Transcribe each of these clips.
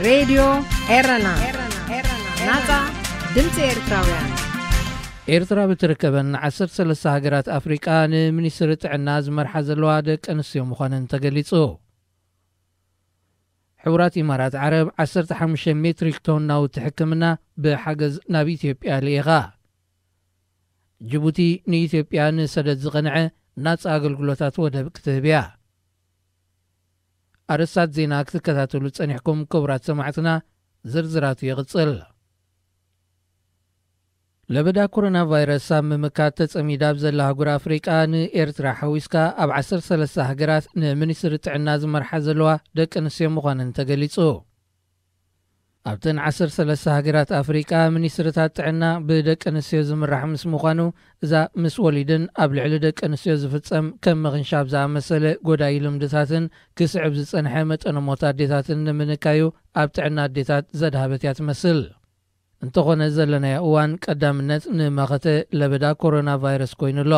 ሬድዮ ኤረና፣ ናጻ ድምጺ ኤርትራውያን። ኤርትራ ብትርከበን ዓሰርተ ሰለስተ ሃገራት ኣፍሪቃ ንሚኒስትሪ ጥዕና ዝመርሓ ዘለዋ ደቂ ኣንስትዮ ምዃነን ተገሊጹ። ሕቡራት ኢማራት ዓረብ ዓሰርተ ሓሙሽተ ሜትሪክ ቶን ናውቲ ሕክምና ብሓገዝ ናብ ኢትዮጵያ ልኢኻ። ጅቡቲ ንኢትዮጵያ ንሰደድ ዝቐንዐ ናጻ ኣገልግሎታት ወደብ ክትህብ እያ። ኣርእስታት ዜና ክትከታተሉ ጸኒሕኩም ክቡራት ሰማዕትና፣ ዝርዝራቱ ይቕጽል። ለበዳ ኮሮና ቫይረስ ኣብ ምምካት ተጸሚዳ ኣብ ዘላ ኣህጉር ኣፍሪቃ ንኤርትራ ሓዊስካ ኣብ ዓሰርተ ሰለስተ ሃገራት ንሚኒስትሪ ጥዕና ዝመርሓ ዘለዋ ደቂ ኣንስትዮ ምዃነን ተገሊጹ። ኣብተን ዓሰርተ ሰለስተ ሃገራት ኣፍሪቃ ሚኒስትርታት ጥዕና ብደቂ ኣንስትዮ ዝምራሕ ምስ ምዃኑ፣ እዛ ምስ ወሊድን ኣብ ልዕሊ ደቂ ኣንስትዮ ዝፍጸም ከም ምኽንሻብ ዝኣመሰለ ጎዳኢ ልምድታትን ክስዕብ ዝጸንሐ መጠነ ሞት ኣዴታትን ንምንካዩ ኣብ ጥዕና ኣዴታት ዘድሃበት እያ ትመስል። እንተኾነ ዘለናዮ እዋን ቀዳምነት ንመኸተ ለበዳ ኮሮና ቫይረስ ኮይኑ ኣሎ።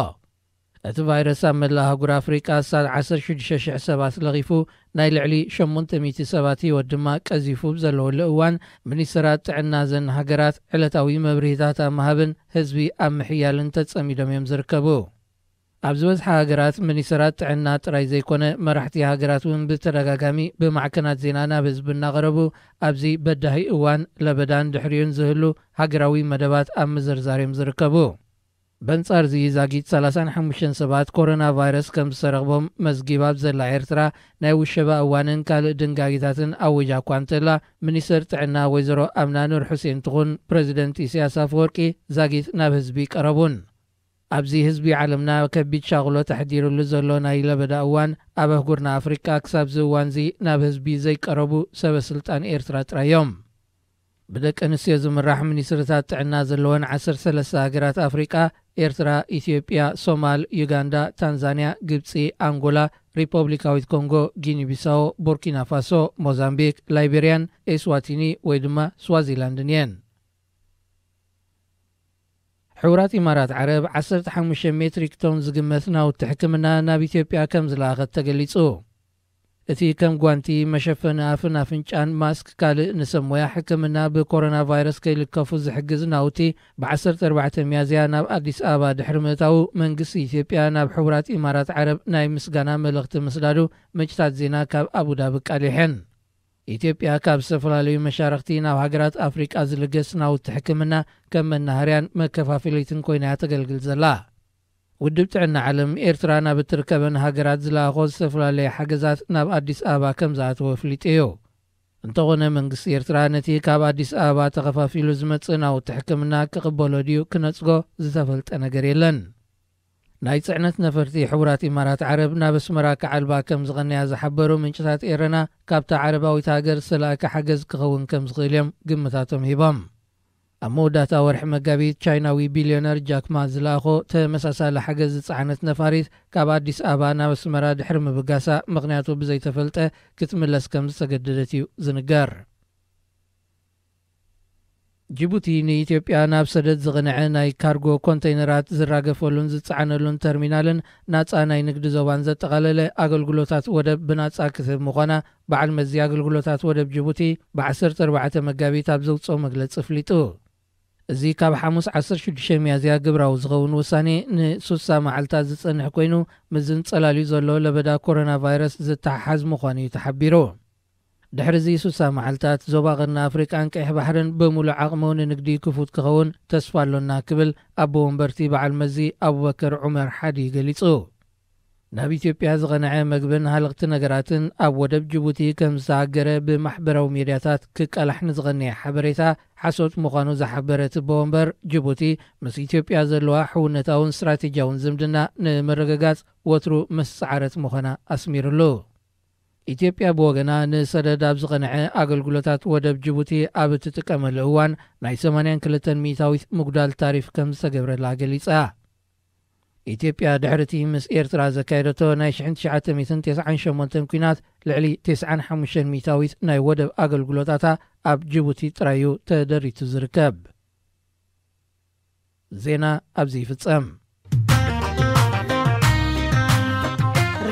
እቲ ቫይረስ ኣብ መላእ ኣህጉር ኣፍሪቃ ኣስታት ዓሰርተ ሽዱሽተ ሽሕ ሰባት ለኺፉ፣ ናይ ልዕሊ ሸሞንተ ሚእቲ ሰባት ህይወት ድማ ቀዚፉ ብዘለወሉ እዋን፣ ሚኒስትራት ጥዕና ዘን ሃገራት ዕለታዊ መብርሂታት ኣብ ምሃብን ህዝቢ ኣብ ምሕያልን ተጸሚዶም እዮም ዝርከቡ። ኣብ ዝበዝሓ ሃገራት ሚኒስትራት ጥዕና ጥራይ ዘይኮነ፣ መራሕቲ ሃገራት እውን ብተደጋጋሚ ብማዕከናት ዜና ናብ ህዝቢ እናቐረቡ፣ ኣብዚ በዳሂ እዋን ለበዳን ድሕሪኡን ዝህሉ ሃገራዊ መደባት ኣብ ምዝርዛር እዮም ዝርከቡ። በንጻር እዚ ዛጊት ሰላሳን ሓሙሽተን ሰባት ኮሮና ቫይረስ ከም ዝተረኽቦም መዝጊባ ኣብ ዘላ ኤርትራ፣ ናይ ውሸባ እዋንን ካልእ ድንጋጌታትን ኣዊጃ እኳ እንተላ፣ ሚኒስትር ጥዕና ወይዘሮ ኣምና ኑር ሑሴን ትኹን ፕረዚደንት ኢሳያስ ኣፈወርቂ ዛጊት ናብ ህዝቢ ቀረቡን። ኣብዚ ህዝቢ ዓለምና ከቢድ ሻቕሎት ኣሕዲሩሉ ዘሎ ናይ ለበዳ እዋን፣ ኣብ ኣህጉርና ኣፍሪቃ ክሳብ እዚ እዋንዚ ናብ ህዝቢ ዘይቀረቡ ሰበ ስልጣን ኤርትራ ጥራይ እዮም። ብደቂ ኣንስትዮ ዝምራሕ ሚኒስትርታት ጥዕና ዘለወን ዓሰርተ ሰለስተ ሃገራት ኣፍሪቃ፣ ኤርትራ፣ ኢትዮጵያ፣ ሶማል፣ ዩጋንዳ፣ ታንዛንያ፣ ግብጺ፣ ኣንጎላ፣ ሪፐብሊካዊት ኮንጎ፣ ጊኒ ቢሳዎ፣ ቡርኪና ፋሶ፣ ሞዛምቢክ፣ ላይቤርያን ኤስዋቲኒ ወይ ድማ ስዋዚላንድን እየን። ሕቡራት ኢማራት ዓረብ ዓሰርተ ሓሙሽተ ሜትሪክ ቶን ዝግመት ናውቲ ሕክምና ናብ ኢትዮጵያ ከም ዝለኣኸት ተገሊጹ። እቲ ከም ጓንቲ፣ መሸፈኒ ኣፍን ኣፍንጫን፣ ማስክ፣ ካልእ ንሰብ ሞያ ሕክምና ብኮሮና ቫይረስ ከይልከፉ ዝሕግዝ ናውቲ ብ ዓሰርተ ኣርባዕተ ሚያዝያ ናብ ኣዲስ ኣበባ ድሕሪ ምእታዉ፣ መንግስቲ ኢትዮጵያ ናብ ሕቡራት ኢማራት ዓረብ ናይ ምስጋና መልእኽቲ ምስዳዱ ምንጭታት ዜና ካብ ኣቡዳቢ ኣቃሊሐን። ኢትዮጵያ ካብ ዝተፈላለዩ መሻርኽቲ ናብ ሃገራት ኣፍሪቃ ዝልገስ ናውቲ ሕክምና ከም መናሃርያን መከፋፈሊትን ኮይና እያ ተገልግል ዘላ። ውድብ ጥዕና ዓለም፣ ኤርትራ ናብ እትርከበን ሃገራት ዝለኣኾ ዝተፈላለየ ሓገዛት ናብ ኣዲስ ኣበባ ከም ዝኣተወ ኣፍሊጡ እዩ። እንተኾነ መንግስቲ ኤርትራ ነቲ ካብ ኣዲስ ኣበባ ተኸፋፊሉ ዝመጽእ ናውቲ ሕክምና ክቕበሎ ድዩ ክነጽጎ ዝተፈልጠ ነገር የለን። ናይ ጽዕነት ነፈርቲ ሕቡራት ኢማራት ዓረብ ናብ ኣስመራ ክዓልባ ከም ዝቐነያ ዝሓበሩ ምንጭታት ኤረና፣ ካብታ ዓረባዊት ሃገር ዝተላእከ ሓገዝ ክኸውን ከም ዝኽእል እዮም ግምታቶም ሂቦም። ኣብ መወዳእታ ወርሒ መጋቢት፣ ቻይናዊ ቢልዮነር ጃክ ማ ዝለኣኾ ተመሳሳሊ ሓገዝ ዝጸዓነት ነፋሪት ካብ ኣዲስ ኣበባ ናብ ኣስመራ ድሕሪ ምብጋሳ፣ ምኽንያቱ ብዘይተፈልጠ ክትምለስ ከም ዝተገደደት እዩ ዝንገር። ጅቡቲ ንኢትዮጵያ ናብ ሰደድ ዝቕንዐ ናይ ካርጎ ኮንተይነራት ዝራገፈሉን ዝጸዓነሉን ተርሚናልን ናጻ ናይ ንግዲ ዞባን ዘጠቓለለ ኣገልግሎታት ወደብ ብናጻ ክትህብ ምዃና በዓል መዚ ኣገልግሎታት ወደብ ጅቡቲ ብ ዓሰርተ ኣርባዕተ መጋቢት ኣብ ዘውጽኦ መግለጺ ኣፍሊጡ። እዚ ካብ ሓሙስ ዓሰርተ ሽዱሽተ ሚያዝያ ግብራዊ ዝኸውን ውሳኔ ንሱሳ መዓልታት ዝጸንሕ ኮይኑ፣ ምስ ዝንጸላልዩ ዘሎ ለበዳ ኮሮና ቫይረስ ዝተሓሓዝ ምዃኑ እዩ ተሓቢሩ። ድሕሪ እዚ ሱሳ መዓልታት፣ ዞባ ቀርኒ ኣፍሪቃን ቀይሕ ባሕርን ብምሉእ ዓቕሙ ንንግዲ ክፉት ክኸውን ተስፋ ኣሎና ክብል ኣቦ ወንበርቲ በዓል መዚ ኣቡበከር ዑመር ሓዲ ገሊጹ። ናብ ኢትዮጵያ ዝቐንዐ መግብን ሃለቕቲ ነገራትን ኣብ ወደብ ጅቡቲ ከም ዝተሃገረ ብማሕበራዊ ሜድያታት ክቃላሕ ንዝቐነየ ሓበሬታ ሓሶት ምዃኑ ዝሓበረ እቲ ኣቦ ወንበር፣ ጅቡቲ ምስ ኢትዮጵያ ዘለዋ ሕውነታውን ስትራቴጂያውን ዝምድና ንምርግጋጽ ወትሩ ምስ ጸዓረት ምዃና ኣስሚሩሉ። ኢትዮጵያ ብወገና ንሰደድ ኣብ ዝቐንዐ ኣገልግሎታት ወደብ ጅቡቲ ኣብ እትጥቀመሉ እዋን ናይ ሰማንያን ክልተን ሚእታዊት ምጉዳል ታሪፍ ከም ዝተገብረላ ገሊጻ። ኢትዮጵያ ድሕሪ እቲ ምስ ኤርትራ ዘካየደቶ ናይ ሽሕን ትሽዓተ ሚእትን ተስዓን ሸሞንተን ኲናት ልዕሊ ተስዓን ሓሙሽተን ሚእታዊት ናይ ወደብ ኣገልግሎታታ ኣብ ጅቡቲ ጥራይ እዩ ተደሪቱ ዝርከብ። ዜና ኣብዚ ይፍጸም።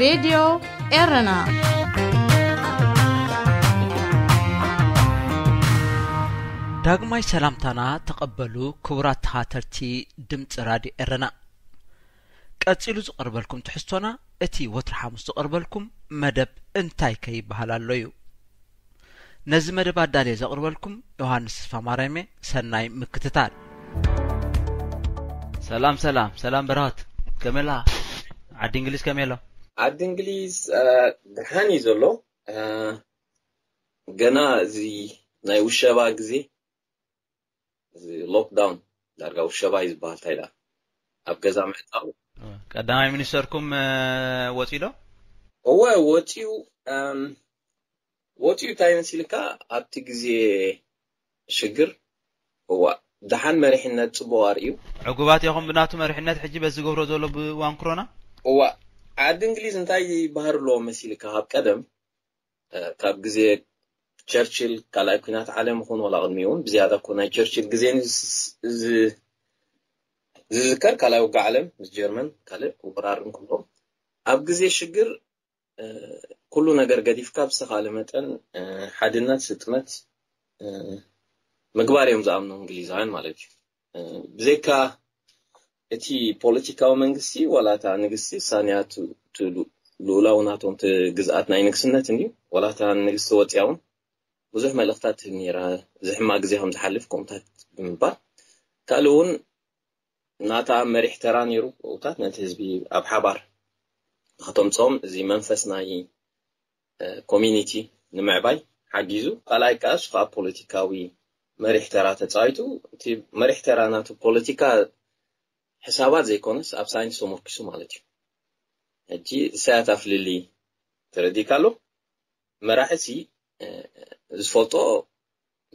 ሬድዮ ኤረና። ዳግማይ ሰላምታና ተቐበሉ ክቡራት ተኻተልቲ ድምፂ ራድዮ ኤረና። ቀፂሉ ዝቐርበልኩም ትሕዝቶና እቲ ወትሪ ሓሙስ ዝቐርበልኩም መደብ እንታይ ከይበሃል ኣሎ እዩ። ነዚ መደብ ኣዳልየ ዘቕርበልኩም ዮሃንስ ተስፋ ማርያም እየ። ሰናይ ምክትታል። ሰላም ሰላም ሰላም በረኸት፣ ከመላ? ዓዲ እንግሊዝ ከመይ ኣሎ? ዓዲ እንግሊዝ ደሓን እዩ ዘሎ። ገና እዚ ናይ ውሸባ ግዜ፣ እዚ ሎክዳውን፣ ዳርጋ ውሸባ እዩ ዝበሃል። እንታይ ደኣ ኣብ ገዛ ምዕጣው። ቀዳማይ ሚኒስተርኩም ወፂ ዶ? እወ፣ ወፂኡ። ወፂኡ እንታይ መሲልካ ኣብቲ ግዜ ሽግር? እዋ፣ ደሓን መሪሕነት ጽቡቕ ኣርእዩ። ዕጉባት ኢኹም ብናቱ መሪሕነት ሕጂ በዚ ዝገብሮ ዘሎ ብእዋን ኮሮና? እዋ፣ ዓዲ እንግሊዝ እንታይ ይበሃል ኣለዎ መሲልካ? ካብ ቀደም፣ ካብ ግዜ ቸርችል፣ ካልኣይ ኩናት ዓለም ይኹን ዋላ ቅድሚኡ እውን፣ ብዝያዳ እኮ ናይ ቸርችል ግዜ ዝ-፣ ዝ-፣ ዝዝከር፣ ካልኣይ ውግእ ዓለም ምስ ጀርመን ካልእ ወራር እንከሎ፣ ኣብ ግዜ ሽግር ኩሉ ነገር ገዲፍካ ብዝተኻለ መጠን ሓድነት፣ ስጥመት ምግባር እዮም ዝኣምኑ እንግሊዛውያን ማለት እዩ። ብዘይካ እቲ ፖለቲካዊ መንግስቲ፣ ዋላ እታ ንግስቲ ሳንያ ቱ-፣ ቱ-፣ ልኡላዊ ናቶም እቲ ግዝኣት ናይ ንግስነት እንድዩ፣ ዋላ እታ ንግስቲ ወፅያ እውን ብዙሕ መልእኽታት ትህብ ነይራ፣ እዚ ሕማቕ ግዜ ከም ዝሓልፍ ከምኡታት ብምባል። ካልእ እውን ናታ መሪሕ ተራ ነይሩ፣ ከምኡታት ነቲ ህዝቢ ኣብ ሓባር ንኸተምፅኦም እዚ መንፈስ ናይ ኮሚኒቲ ንምዕባይ ሓጊዙ። ካልኣይ ከዓ እሱ ከዓ ፖለቲካዊ መሪሕ ተራ ተፃዊቱ። እቲ መሪሕ ተራ ናቱ ፖለቲካ ሕሳባት ዘይኮነስ ኣብ ሳይንስ ተመርኪሱ ማለት እዩ። ሕጂ እሳያት ኣፍልሊ ተረዲእካ ኣሎ። መራሒ ሲ ዝፈልጦ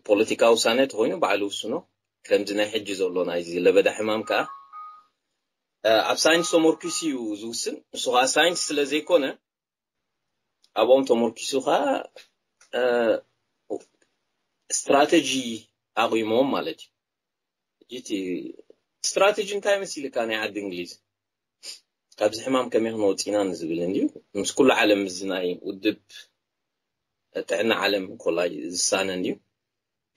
ፖለቲካዊ ውሳነ ተኮይኑ ባዕሉ ውስኖ። ከምዚ ናይ ሕጂ ዘሎ ናይዚ ለበዳ ሕማም ከዓ ኣብ ሳይንስ ተመርኪሱ እዩ ዝውስን። እሱ ከዓ ሳይንስ ስለ ዘይኮነ፣ ኣብኦም ተመርኪሱ ከዓ ስትራተጂ ኣቑሞም ማለት እዩ። ሕጂ እቲ ስትራተጂ እንታይ መሲልካ ናይ ዓዲ እንግሊዝ ካብዚ ሕማም ከመይ ክንወፅእ ኢና ንዝብል እንድዩ። ምስ ኩሉ ዓለም፣ እዚ ናይ ውድብ ጥዕና ዓለም ኮላይ ዝሳነ እንድዩ።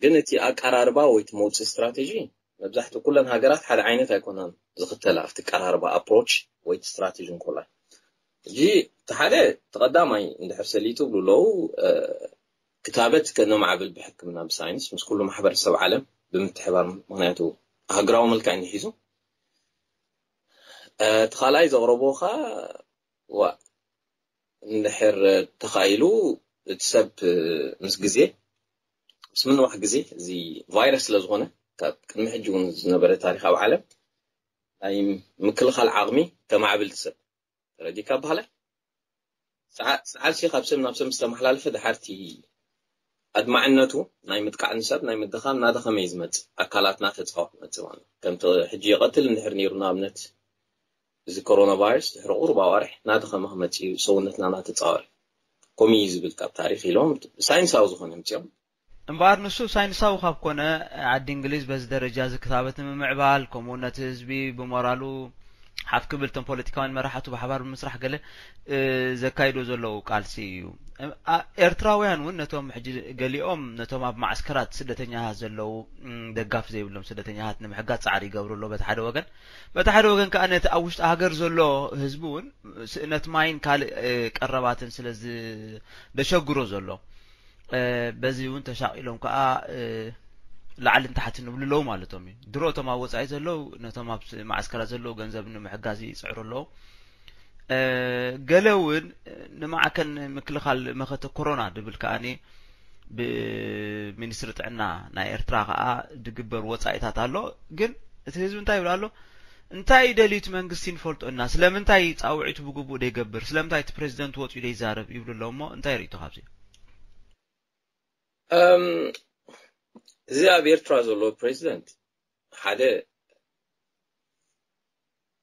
ግን እቲ ኣቀራርባ ወይ እቲ መውፅኢ ስትራተጂ መብዛሕትኡ ኩለን ሃገራት ሓደ ዓይነት ኣይኮናን ዝኽተላ፣ ኣብቲ ቀራርባ ኣፕሮች ወይ እቲ ስትራተጂ እንኮላይ። ሕጂ እቲ ሓደ፣ እቲ ቀዳማይ እንድሕር ሰሊጡ ብሉ ኣለዉ፣ ክታበት ከነማዕብል ብሕክምና ብሳይንስ ምስ ኩሉ ማሕበረሰብ ዓለም ብምትሕባር፣ ምክንያቱ ኣህግራዊ መልክዕ እንሒዙ። እቲ ካልኣይ ዘቕረብዎ ኸዓ፣ ዋ፣ እንድሕር ተኻኢሉ እቲ ሰብ ምስ ግዜ፣ ምስ ምንዋሕ ግዜ፣ እዚ ቫይረስ ስለ ዝኾነ፣ ካብ ቅድሚ ሕጂ እውን ዝነበረ ታሪኽ ኣብ ዓለም ናይ ምክልኻል ዓቕሚ ከማዕብል እቲ ሰብ። ተረዲካ በሃለ? ሰዓ-፣ ሰዓልሲ ካብ ሰብ ናብ ሰብ ምስ ተመሓላለፈ፣ ድሓርቲ ኣድማዕነቱ ናይ ምጥቃዕ ንሰብ ናይ ምድኻም እናደኸመ እዩ ዝመጽእ። ኣካላት እናተጻወት መጽእ ማለት ነው። ከምቲ ሕጂ ይቐትል እንድሕር ነይሩ፣ ንኣብነት እዚ ኮሮና ቫይረስ ድሕሪ ቁሩብ ኣዋርሕ እናደኸመ ክመጽእ እዩ፣ ሰውነትና እናተጻወረ። ከምኡ እዩ ዝብል ካብ ታሪኽ ኢሎም ሳይንሳዊ ዝኾነ ምጽኦም። እምበኣር ንሱ ሳይንሳዊ ካብ ኮነ፣ ዓዲ እንግሊዝ በዚ ደረጃ እዚ ክታበት ንምምዕባል፣ ከምኡ ነቲ ህዝቢ ብሞራሉ ሓፍ ክብል፣ እቶም ፖለቲካውያን መራሕቱ ብሓባር ብምስራሕ ገለ፣ እ፣ ዘካይዶ ዘለዉ ቃልሲ እዩ። እ፣ ኣ-፣ ኤርትራውያን እውን ነቶም ሕጂ ገሊኦም ነቶም ኣብ ማዕስከራት ስደተኛታት ዘለዉ፣ እም፣ ደጋፊ ዘይብሎም ስደተኛታት ንምሕጋዝ ጻዕሪ ይገብሩ ኣለዉ በቲ ሓደ ወገን። በቲ ሓደ ወገን ከኣ ነቲ ኣብ ውሽጢ ሃገር ዘሎ ህዝቢ እውን ስእነት ማይን ካልእ፣ እ፣ ቀረባትን ስለ ዝ-፣ ደሸግሮ ዘሎ፣ እ፣ በዚ እውን ተሻቒሎም ከኣ፣ እ፣ ላዕልን ታሕትን ይብሉ ኣለዉ ማለቶም እዩ። ድሮ እቶም ኣብ ወጻኢ ዘለዉ ነቶም ኣብ ስ-፣ ማዕስከራት ዘለዉ ገንዘብ ንምሕጋዝ ይጽዕሩ ኣለዉ። እ፣ ገለ እውን ንማዕከን ምክልኻል መኸተ ኮሮና ድብል ከኣኒ ብሚኒስትሪ ጥዕና ናይ ኤርትራ ከኣ ድግበር ወጻኢታት ኣሎ። ግን እቲ ህዝቢ እንታይ ይብል ኣሎ? እንታይ እዩ ደልዩ እቲ መንግስቲ ንፈልጦ እና? ስለምንታይ ጻውዒቱ ብግቡእ ደይገብር? ስለምንታይ እቲ ፕሬዚደንት ወጺኡ ደይዛረብ? ይብሉ ኣለዉ እሞ እንታይ ርእይቶ ካብዚ? እም፣ እዚ ኣብ ኤርትራ ዘሎ ፕሬዚደንት ሓደ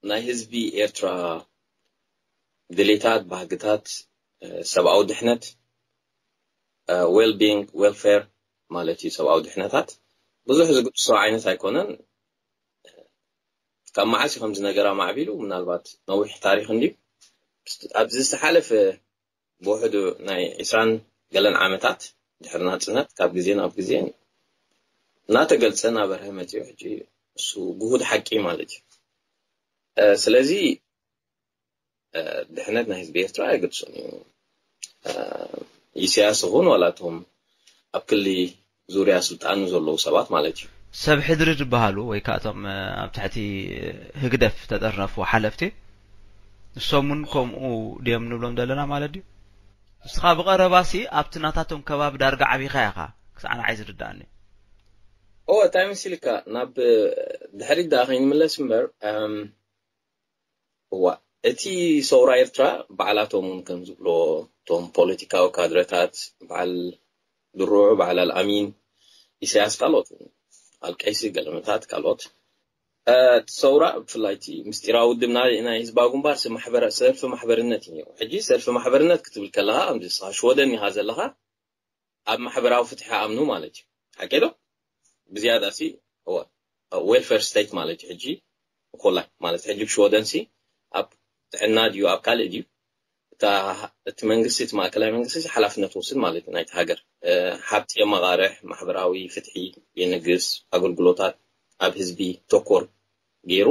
ናይ ህዝቢ ኤርትራ ድሌታት፣ ባህግታት፣ እ፣ ሰብኣዊ ድሕነት፣ እ፣ ዌል ቢንግ፣ ዌልፌር ማለት እዩ። ሰብኣዊ ድሕነታት ብዙሕ ዝግድሶ ዓይነት ኣይኮነን። ካብ መዓስ እዩ ከምዚ ነገር ኣማዕቢሉ? ምናልባት ነዊሕ ታሪኽ እንድዩ። ኣብዚ ዝተሓለፈ ብውሕዱ ናይ ዒስራን ገለን ዓመታት ድሕሪ ናጽነት፣ ካብ ግዜ ናብ ግዜ እናተገልጸ እናበርሀ መጺኡ። ሕጂ እሱ ግሁድ ሓቂ ማለት እዩ። ስለዚ ድሕነት ናይ ህዝቢ ኤርትራ ኣይግድሶን እዩ። ኢሳያስ ይኹን ዋላ እቶም ኣብ ክሊ ዙርያ ስልጣኑ ዘለዉ ሰባት ማለት እዩ። ሰብ ሕድሪ ዝበሃሉ ወይ ከዓ እቶም ኣብ ትሕቲ ህግደፍ ተጠርነፉ ሓለፍቲ ንሶም እውን ከምኡ ድዮም ንብሎም ዘለና ማለት ድዩ? ንስኻ ብቐረባሲ ኣብቲ ናታቶም ከባቢ ዳርጋ ዓቢኻ ኢኻ ክሳዕ ንዓይ ዝርዳእኒ። እወ እንታይ መሲልካ ናብ ድሕሪት ደኣ ከይንምለስ እምበር እዋ እቲ ሰውራ ኤርትራ ባዕላቶም እውን ከም ዝብሎ እቶም ፖለቲካዊ ካድረታት በዓል ድሩዕ በዓል ኣልኣሚን ኢሳያስ ካልኦት ኣልቀይሲ ገለመታት ካልኦት ሰውራ ብፍላይ እቲ ምስጢራዊ ውድብ ናይ ህዝባዊ ግንባር ሰልፊ ማሕበርነት እዩ። ሕጂ ሰልፊ ማሕበርነት ክትብል ከለካ ከምዚ ንስካ ሽወደን ኢካ ዘለካ ኣብ ማሕበራዊ ፍትሒ ኣምኑ ማለት እዩ። ሓቂ ዶ? ብዝያዳ ሲ ዌልፌር ስቴት ማለት እዩ። ሕጂ ኮላይ ማለት ሕጂ ብሽወደን ሲ ኣብ ጥዕና ድዩ ኣብ ካልእ ድዩ እቲ መንግስቲ እቲ ማእከላይ መንግስቲ ሓላፍነት ወስድ ማለት እዩ ናይቲ ሃገር። ሓብቲ የመቃርሕ፣ ማሕበራዊ ፍትሒ የንግስ፣ ኣገልግሎታት ኣብ ህዝቢ ተኮር ገይሩ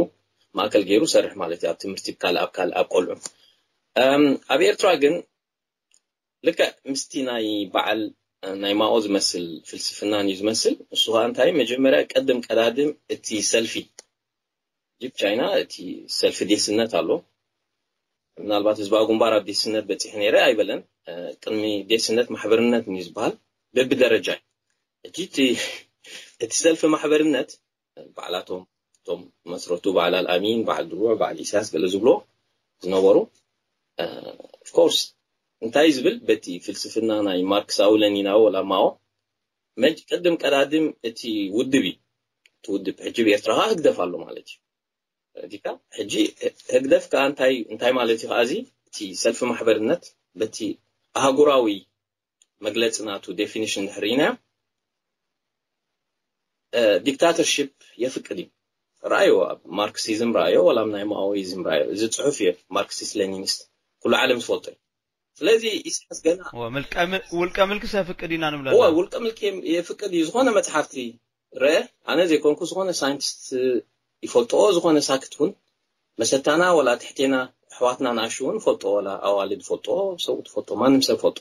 ማእከል ገይሩ ሰርሕ ማለት እዩ። ኣብ ትምህርቲ ካልእ ኣብ ካልእ ኣብ ቆልዑ ኣብ ኤርትራ ግን ልክዕ ምስቲ ናይ በዓል ናይ ማኦ ዝመስል ፍልስፍናን እዩ ዝመስል። እሱ ከዓ እንታይ መጀመርያ ቀድም ቀዳድም እቲ ሰልፊ ጅብ ቻይና እቲ ሰልፊ ዴስነት ኣሎ። ምናልባት ህዝባዊ ግንባር ኣብ ዴስነት በፂሕ ነይረ ኣይበለን። ቅድሚ ዴስነት ማሕበርነት እዩ ዝበሃል በብደረጃ። ሕጂ እቲ ሰልፊ ማሕበርነት ባዕላቶም እቶም መስረቱ በዓል ኣልኣሚን በዓል ድሩዕ በዓል ኢሳያስ ገለ ዝብሎ ዝነበሩ ኦፍኮርስ እንታይ ዝብል በቲ ፍልስፍና ናይ ማርክሳዊ ለኒናዊ ወላ ማኦ መጅ ቅድም ቀዳድም እቲ ውድብ እዩ። እቲ ውድብ ሕጂ ብኤርትራ ከዓ ህግደፍ ኣሎ ማለት እዩ። ዲካ ሕጂ ህግደፍ ከዓ እንታይ እንታይ ማለት እዩ ከዓ እዚ እቲ ሰልፊ ማሕበርነት በቲ ኣህጉራዊ መግለፂ ናቱ ዴፊኒሽን ድሕር ኢና ዲክታተርሽፕ የፍቅድ እዩ። ረኣዮ ኣብ ማርክሲዝም ረኣዮ ወላ ናይ ማኦይዝም ረኣዮ። እዚ ፅሑፍ እየ ማርክሲስት ሌኒኒስት ኩሉ ዓለም ዝፈልጦ እዩ። ስለዚ ኢሳያስ ገና ውልቀ ምልኪ ሰፍቅድ ኢና ንብለና። ውልቀ ምልኪ የፍቅድ እዩ። ዝኾነ መፅሓፍቲ ርአ ኣነ ዘይኮንኩ ዝኾነ ሳይንቲስት ይፈልጥኦ ዝኾነ ሳክት እውን መሰታና ወላ ትሕቴና ኣሕዋትና ንኣሹ እውን ፈልጦ ወላ ኣዋልድ ፈልጦ ሰብኡት ፈልጦ ማንም ሰብ ፈልጦ።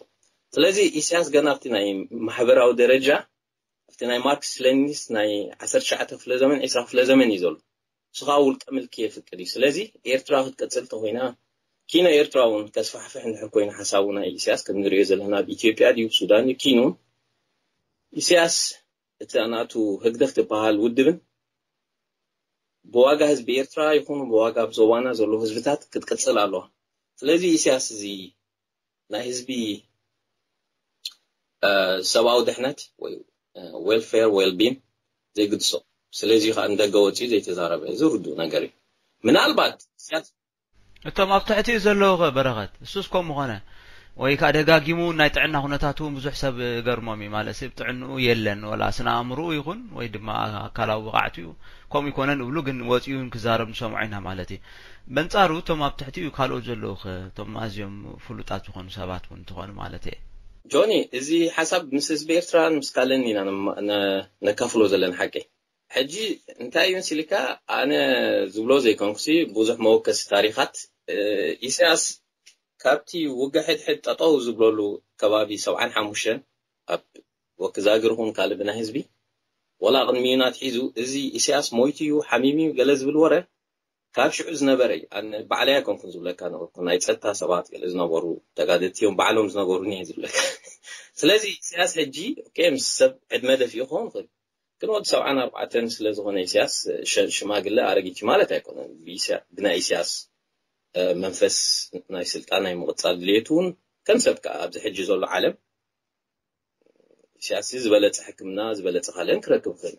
ስለዚ ኢሳያስ ገና ኣብቲ ናይ ማሕበራዊ ደረጃ ኣብቲ ናይ ማርክስ ሌኒኒስት ናይ ዓሰርተ ትሽዓተ ክፍለ ዘመን ዒስራ ክፍለ ዘመን እዩ ዘሎ። ንሱ ከዓ ውልቀ ምልኪ የፍቅድ እዩ። ስለዚ ኤርትራ ክትቅፅል ተኮይና ኪኖ ኤርትራ እውን ከስፋሕፍሕ እንድሕር ኮይኑ ሓሳቡ ናይ ኢሳያስ ከም ንሪኦ ዘለና ኣብ ኢትዮጵያ ድዩ ሱዳን እዩ ኪኑ ኢሳያስ እቲ ናቱ ህግደፍ ዝበሃል ውድብን ብዋጋ ህዝቢ ኤርትራ ይኹን ብዋጋ ኣብ ዞባና ዘሎ ህዝብታት ክትቅፅል ኣለዋ። ስለዚ ኢሳያስ እዚ ናይ ህዝቢ ሰብኣዊ ድሕነት ወይ ዌልፌር ዌልቢን ዘይግድሶ ስለዚ ከዓ ንደገ ወፂኡ ዘይተዛረበ እዚ ርዱእ ነገር እዩ። ምናልባት ኢሳያስ እቶም ኣብ ትሕቲኡ ዘለዉ ከ በረኸት እሱስ ከምኡ ኾነ ወይ ከዓ ደጋጊሙ ናይ ጥዕና ኩነታቱ እውን ብዙሕ ሰብ ገርሞም እዩ ማለት ሰብ ጥዕንኡ የለን ወላ ስነ ኣእምርኡ ይኹን ወይ ድማ ኣካላዊ ብቕዓቱ እዩ ከምኡ ይኮነን እብሉ ግን ወፂኡ ክዛረብ ንሰምዖ ኢና ማለት እዩ። በንፃሩ እቶም ኣብ ትሕቲኡ ካልኦት ዘለዉ ከ እቶም ኣዝዮም ፍሉጣት ዝኾኑ ሰባት እውን እንትኾኑ ማለት እየ። ጆኒ እዚ ሓሳብ ምስ ህዝቢ ኤርትራን ምስ ካልእን ኢና ነካፍሎ ዘለና ሓቂ። ሕጂ እንታይ እዩ ሲልካ ኣነ ዝብሎ ዘይኮንኩሲ ብዙሕ መወከሲ ታሪኻት ኢሳያስ ካብቲ ውግእ ሕድሕድ ጠጠው ዝብለሉ ከባቢ ሰብዓን ሓሙሽተን ኣብ ወኪ ዛግር ይኹን ካልእ ብናይ ህዝቢ ወላ ቅድሚኡ ኣትሒዙ እዚ ኢሳያስ ሞይቱ እዩ ሓሚሙ እዩ ገለ ዝብል ወረ ካብ ሽዑ ዝነበረ እዩ። ኣነ ባዕለይ ኣይኮንኩን ዝብለካ ነበርኩ ናይ ፀጥታ ሰባት ገለ ዝነበሩ ተጋደልቲ እዮም ባዕሎም ዝነገሩኒ እየ ዝብለካ። ስለዚ ኢሳያስ ሕጂ ምስ ሰብ ዕድመ ደፊኡ ክኸውን ይኽእል ግን ወዲ ሰብዓን ኣርባዕተን ስለ ዝኾነ ኢሳያስ ሽማግለ ኣረጊት ማለት ኣይኮነን። ብናይ ኢሳያስ መንፈስ ናይ ስልጣን ናይ ምቕፃል ድልየቱ እውን ከም ሰብ ከዓ ኣብዚ ሕጂ ዘሎ ዓለም ኢሳያስ ዝበለፀ ሕክምና ዝበለፀ ካልእን ክረክብ ይኽእል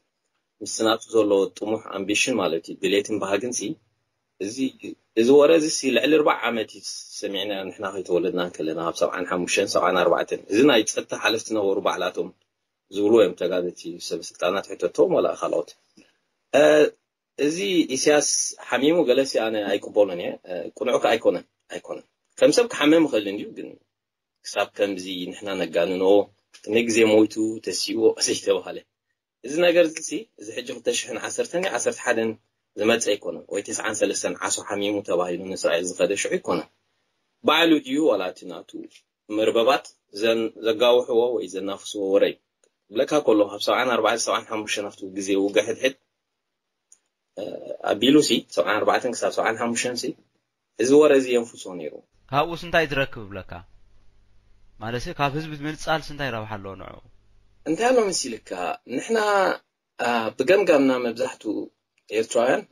ምስቲ ናቱ ዘሎ ጥሙሕ ኣምቢሽን ማለት እዩ ድሌትን ባህግን ሲ እዚ ወረ እዚ ሲ ልዕሊ ርባዕ ዓመት እዩ ሰሚዕና ንሕና ከይተወለድና ከለና ኣብ ሰብዓን ሓሙሽተን ሰብዓን ኣርባዕተን እዚ ናይ ፀጥታ ሓለፍቲ ነበሩ ባዕላቶም ዝብሉ እዮም ተጋደልቲ ሰብ ስልጣናት ሕተቶም ወላ ካልኦት እዚ ኢሳያስ ሓሚሙ ገለሲ ኣነ ኣይቅበሎን እየ ቅኑዕ ከ ኣይኮነን ኣይኮነን ከም ሰብ ክሓምም ይኽእል እንድዩ ግን ክሳብ ከምዚ ንሕና ነጋንኖ ክንደይ ግዜ ሞይቱ ተሲእዎ ዘይተባሃለ እዚ ነገር እዚ እዚ ሕጂ ክልተ ሽሕን ዓሰርተን ዓሰርተ ሓደን ዝመፀ ኣይኮነን፣ ወይ ተስዓን ሰለስተን ዓሶ ሓሚሙ ተባሂሉ ንእስራኤል ዝኸደ ሽዑ ኣይኮነን። ባዕሉ ድዩ ዋላ እቲ ናቱ መርበባት ዘን ዘጋውሕዎ ወይ ዘናፍስዎ ወረ እዩ? ብለካ ከሎ ካብ ሰብዓን ኣርባዕተን ሰብዓን ሓሙሽተን ኣብቲ ግዜ ውግእ ሕድሕድ ኣቢሉ ሲ ሰብዓን ኣርባዕተን ክሳብ ሰብዓን ሓሙሽተን ሲ እዚ ወረ እዚ የንፍሶ ነይሩ። ካብኡስ እንታይ ትረክብ ብለካ? ማለት ካብ ህዝቢ ምንጻል እንታይ ረብሓ ኣለዎ ንዑ? እንታይ ኣሎ መሲልካ? ንሕና ብገምጋምና መብዛሕትኡ ኤርትራውያን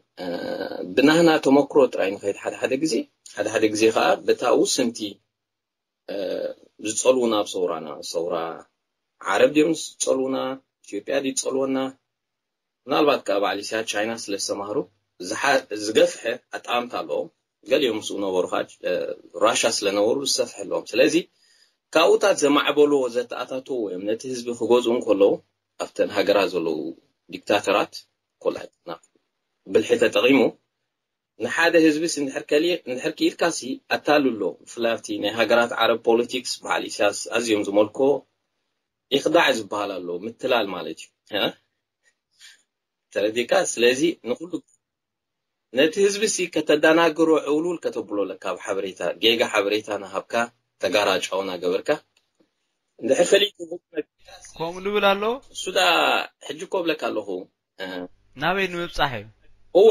ብናህና ተመክሮ ጥራይ ንኸይድ ሓደ ሓደ ግዜ ሓደ ሓደ ግዜ ከዓ በታ ውስንቲ ዝጸልውና ኣብ ሰውራና ሰውራ ዓረብ ድዮም ዝጸልውና? ኢትዮጵያ ድዩ ዝጸልወና? ምናልባት ከዓ በዓል ኢሳያስ ቻይና ስለ ዝተማህሩ ዝገፍሐ ኣጠማምታ ኣለዎም። ገሊኦም ምስኡ ነበሩ ከዓ ራሻ ስለነበሩ ዝሰፍሐ ኣለዎም። ስለዚ ካብኡታት ዘማዕበልዎ ዘተኣታትዎ እዮም ነቲ ህዝቢ ክገዝኡ እንከለዉ ኣብተን ሃገራት ዘለዉ ዲክታተራት ኮላይትና ብልሒ ተጠቒሙ ንሓደ ህዝብስ እንድሕር ክኢልካሲ ኣታልሎ። ብፍላይ ኣብቲ ናይ ሃገራት ዓረብ ፖለቲክስ በዓል ኢሳያስ ኣዝዮም ዝመልኮ ኢኽዳዕ ዝበሃል ኣሎ፣ ምትላል ማለት እዩ። ተረዲካ? ስለዚ ንኩሉ ነቲ ህዝብሲ ከተደናግሮ ዕውልውል ከተብሎ ኣለካ። ኣብ ሓበሬታ ጌጋ ሓበሬታ ናሃብካ ተጋራጫው ናገበርካ እንድሕር ፈሊጡ ከምኡ ንብል ኣሎ። እሱ ዳ ሕጂ እኮ እብለካ ኣለኹ ናበይ ንምብጻሕ እዩ? እወ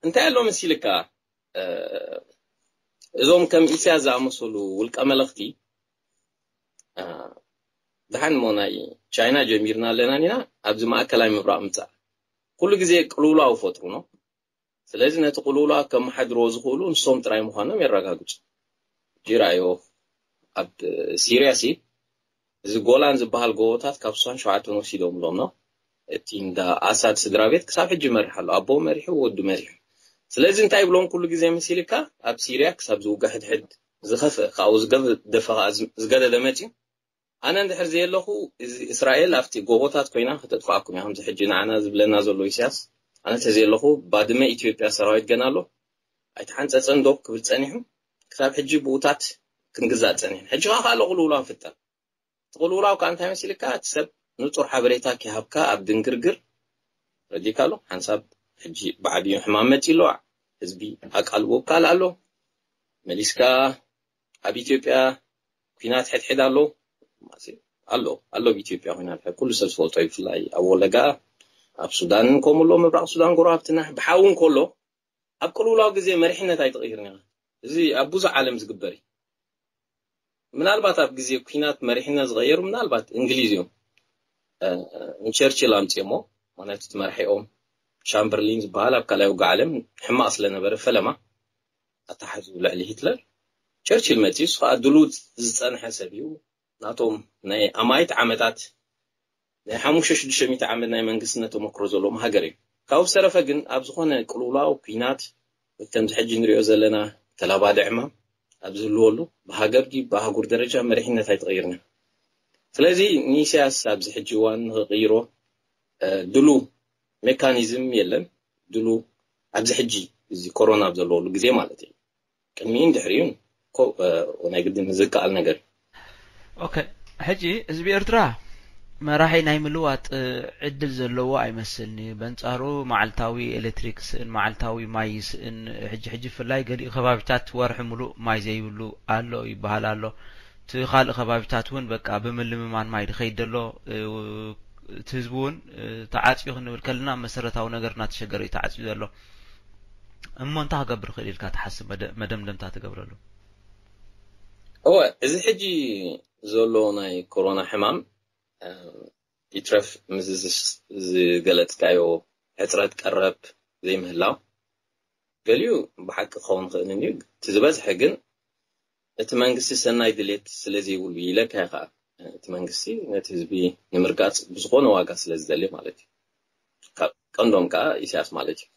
እንታይ ኣሎ መሲልካ እዞም ከም ኢሳያስ ዝኣመሰሉ ውልቀ መለኽቲ ድሓን ሞ ናይ ቻይና ጀሚርና ኣለና ኢና ኣብዚ ማእከላይ ምብራቕ ምጻእ ኩሉ ግዜ ቅልውላው ይፈጥሩ ነው። ስለዚ ነቲ ቅልውላው ከመሓድርዎ ዝኽእሉ ንሶም ጥራይ ምዃኖም የረጋግጹ። ጅራዮ ኣብ ሲርያ ሲ እዚ ጎላን ዝበሃል ጎቦታት ካብ ስሳን ሸውዓተን ወሲዶምሎም ነው። እቲ እንዳ ኣሳድ ስድራ ቤት ክሳብ ሕጂ ይመርሕ ኣሎ። ኣቦ መሪሑ፣ ወዱ መሪሑ። ስለዚ እንታይ ይብሎም ኩሉ ግዜ መሲልካ ኣብ ሲርያ ክሳብ ዝውጋእ ሕድሕድ ዝኸፍእ ካብኡ ዝገደፈ ዝገደደ መፂ ኣነ እንድሕር ዘየለኹ እዚ እስራኤል ኣብቲ ጎቦታት ኮይና ከተጥፋኣኩም እያ ከምዚ ሕጂ ንዓና ዝብለና ዘሎ ኢሳያስ ኣነ ተዘየለኹ ባድመ ኢትዮጵያ ሰራዊት ገና ኣሎ ኣይተሓንፀፀን ዶ ክብል ፀኒሑ ክሳብ ሕጂ ብኡታት ክንግዛእ ፀኒሕና ሕጂ ከዓ ካልእ ቅልውላው ንፍጠር እቲ ቅልውላው ከዓ እንታይ መሲልካ እቲ ሰብ ንፁር ሓበሬታ ከይሃብካ ኣብ ድንግርግር ረዲካ ኣሎ ሓንሳብ ሕጂ ብዓብዩ ሕማም መፂ ኣለዋ ህዝቢ ኣቃልቦ ካልእ ኣሎ መሊስካ ኣብ ኢትዮጵያ ኩናት ሕድሕድ ኣሎ ኣሎ ኣሎ ኣብ ኢትዮጵያ ኩናት ኩሉ ሰብ ዝፈልጦ ብፍላይ ኣብ ወለጋ ኣብ ሱዳን ከምኡ ኣሎ ምብራቕ ሱዳን ጎረባብትና ብሓዊ እንከሎ ኣብ ቅልውላው ግዜ መሪሕነት ኣይትቕይርን ኢኻ እዚ ኣብ ብዙሕ ዓለም ዝግበር እዩ ምናልባት ኣብ ግዜ ኩናት መሪሕነት ዝቐየሩ ምናልባት እንግሊዝ እዮም ንቸርችል ኣምፅኦሞ ማለት እቲ መራሒኦም ቻምበርሊን ዝበሃል ኣብ ካልኣይ ውግእ ዓለም ሕማቕ ስለነበረ ፈለማ ኣተሓሕዝኡ ልዕሊ ሂትለር ቸርችል መፂኡ እሱ ከዓ ድሉ ዝፀንሐ ሰብ እዩ ናቶም ናይ ኣማይት ዓመታት ናይ ሓሙሽተ ሽዱሽተ ሚእቲ ዓመት ናይ መንግስትነት ተመክሮ ዘለዎም ሃገር እዩ ካብኡ ዝተረፈ ግን ኣብ ዝኾነ ቅልውላው ኩናት ከምዚ ሕጂ ንሪኦ ዘለና ተላባዲ ዕማም ኣብ ዝህልወሉ ብሃገር ድዩ ብኣህጉር ደረጃ መሪሕነት ኣይትቕይርን እያ ስለዚ ንኢሳያስ ኣብዚ ሕጂ እዋን ንኽቕይሮ ድሉ ሜካኒዝም የለን ድሉ ኣብዚ ሕጂ እዚ ኮሮና ኣብ ዘለወሉ ግዜ ማለት እዩ ቅድሚኡን ድሕሪኡን ናይ ግድን ዝከኣል ነገር እዩ። ኦኬ ሕጂ ህዝቢ ኤርትራ መራሒ ናይ ምልዋጥ ዕድል ዘለዎ ኣይመስልኒ በንጻሩ መዓልታዊ ኤሌክትሪክ ስእን መዓልታዊ ማይ ስእን ሕጂ ሕጂ ፍላይ ገሊኡ ከባቢታት ወርሒ ሙሉእ ማይ ዘይብሉ ኣሎ ይበሃል ኣሎ እቲ ካልእ ከባቢታት እውን በቃ ብምልምማን ማይ ድኸይድ ደሎ እቲ ህዝቢ እውን ተዓፅዩ ክንብል ከለና መሰረታዊ ነገር እናተሸገረ እዩ ተዓፅዩ ዘሎ እሞ እንታይ ክገብር ይኽእል ኢልካ ትሓስብ መደምደምታ ትገብረሉ እወ እዚ ሕጂ ዘሎ ናይ ኮሮና ሕማም ይትረፍ ምስ ዝገለፅካዮ ሕፅረት ቀረብ ዘይምህላው ገሊኡ ብሓቂ ክኸውን ክእል እዩ እቲ ዝበዝሐ ግን እቲ መንግስቲ ሰናይ ድሌት ስለ ዘይብሉ ኢለካ ኢኻ እቲ መንግስቲ ነቲ ህዝቢ ንምርጋፅ ብዝኾነ ዋጋ ስለ ዝደሊ ማለት እዩ ካብ ቀንዶም ከዓ ኢሳያስ ማለት እዩ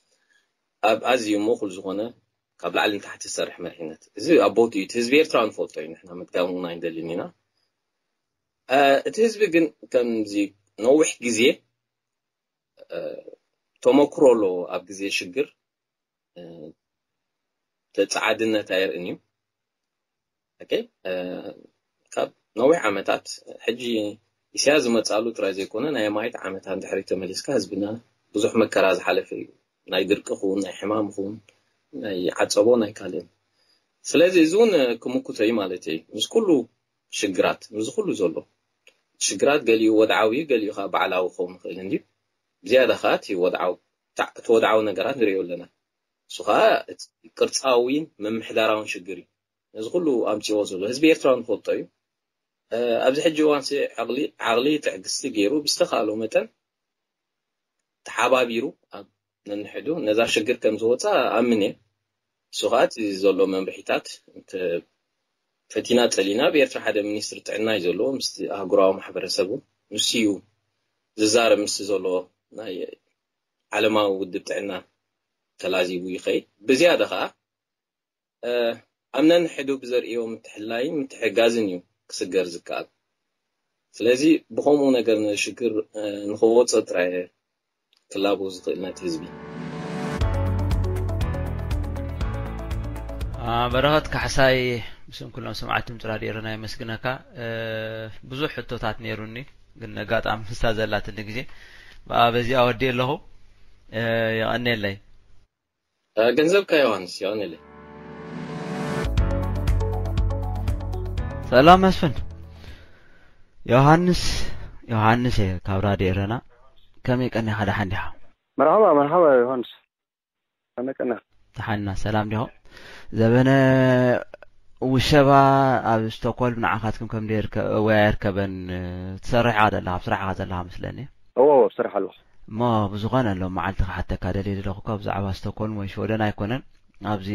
ኣብ ኣዝዩ ምእኩል ዝኾነ ካብ ላዕሊ ንታሕቲ ዝሰርሕ መሪሕነት እዚ ኣብ ቦትኡ እቲ ህዝቢ ኤርትራ ንፈልጦ እዩ ንሕና ምድጋም እውን ኣይንደልን ኢና እቲ ህዝቢ ግን ከምዚ ነዊሕ ግዜ ተመክሮ ኣለዎ ኣብ ግዜ ሽግር ተፃዓድነት ኣየርእን እዩ ካብ ነዊሕ ዓመታት ሕጂ ኢሳያስ ዝመጻሉ ጥራይ ዘይኮነ፣ ናይ ኣማኢት ዓመታት ድሕሪት ተመሊስካ ህዝብና ብዙሕ መከራ ዝሓለፈ እዩ። ናይ ድርቂ ኹን፣ ናይ ሕማም ኹን፣ ናይ ዓጸቦ፣ ናይ ካልእን። ስለዚ እዚ እውን ክምኩቶ እዩ ማለት እዩ። ምስ ኩሉ ሽግራት፣ ምስ ኩሉ ዘሎ ሽግራት፣ ገሊኡ ወድዓዊ እዩ፣ ገሊኡ ከዓ ባዕላዊ ክኸውን ይኽእል እንድዩ። ብዝያዳ ከዓ እቲ ወድዓዊ፣ እቲ ወድዓዊ ነገራት ንሪኦ ኣለና። እሱ ከዓ እቲ ቅርጻዊን ምምሕዳራውን ሽግር እዩ። ነዚ ኩሉ ኣምጺዎ ዘሎ ህዝቢ ኤርትራ ንፈልጦ እዩ። ኣብዚ ሕጂ እዋን ዓቕሊ ትዕግስቲ ገይሩ ብዝተኻእሎ መጠን ተሓባቢሩ ኣብ ነንሕዱ ነዛ ሽግር ከም ዝወፃ ኣምን እየ። እሱ ከዓ እቲ ዘሎ መምርሒታት ፈቲና ፀሊና፣ ኣብ ኤርትራ ሓደ ሚኒስትሪ ጥዕና እዩ ዘለዎ፣ ምስ ኣህጉራዊ ማሕበረሰቡ ንሱ እዩ ዝዛረብ፣ ምስ ዘለዎ ናይ ዓለማዊ ውድብ ጥዕና ተላዚቡ ይኸይድ። ብዝያዳ ከዓ ኣብ ነንሕዱ ብዘርእዮ ምትሕልላይን ምትሕጋዝን እዩ ክስገር ዝከኣል። ስለዚ ብኸምኡ ነገር ነዚ ሽግር ንኽወፅኦ ጥራይ ክላቦ ዝኽእል ነቲ ህዝቢ። በረኸት ካሕሳይ፣ ብስም ኩሎም ሰማዕቲ ድምፂ ራድዮ ኤረና የመስግነካ። ብዙሕ ሕቶታት ነይሩኒ፣ ግን ኣጋጣሚ ምስታ ዘላትኒ ግዜ ብኣ በዚኣ ወዲእ ኣለኹ። የቐንየለይ። ገንዘብካ ዮሃንስ፣ የቐንየለይ። ሰላም መስፍን። ዮሃንስ፣ ዮሃንስ እየ ካብ ራድዮ ኤረና። ከመይ ቀኒኻ፣ ደሓን ዲኻ? መርሓባ፣ መርሓባ ዮሃንስ። ከመይ ቀኒኻ? ደሓንና፣ ሰላም ዲኹም? ዘበነ ውሸባ ኣብ ስቶክሆልም ንዓኻትኩም ከም ደይርከ-፣ ወይ ኣይርከበን፣ ትሰርሕ ኢኻ ዘለኻ፣ ኣብ ስራሕ ኢኻ ዘለኻ መስለኒ። እወ፣ እወ፣ ኣብ ስራሕ ኣለኹ። እሞ ብዝኾነ ሎም መዓልቲ ክሓተካ ደልየ ዘለኹ፣ ካብ ብዛዕባ ስቶክሆልም ወይ ሽወደን ኣይኮነን። ኣብዚ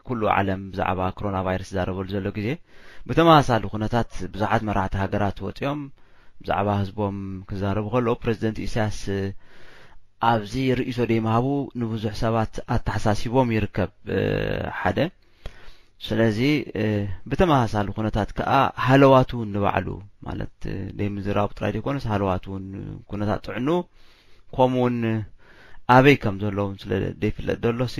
ኩሉ ዓለም ብዛዕባ ኮሮና ቫይረስ ዝዛረበሉ ዘሎ ግዜ፣ ብተመሳሳሊ ኩነታት ብዙሓት መራሕቲ ሃገራት ወፂኦም ብዛዕባ ህዝቦም ክዛረቡ ከለዉ፣ ፕረዚደንት ኢሳያስ ኣብዚ ርእይቶ ደይምሃቡ ንብዙሕ ሰባት ኣተሓሳሲቦም ይርከብ። ሓደ፣ ስለዚ ብተመሳሳሊ ኩነታት ከኣ ሃለዋት እውን ንባዕሉ፣ ማለት ደይምዝራቡ ጥራይ ዘይኮነስ ሃለዋት እውን ኩነታት ጥዕኑ፣ ከምኡ እውን ኣበይ ከም ዘሎ እውን ስለ ደይፍለጥ ደሎሲ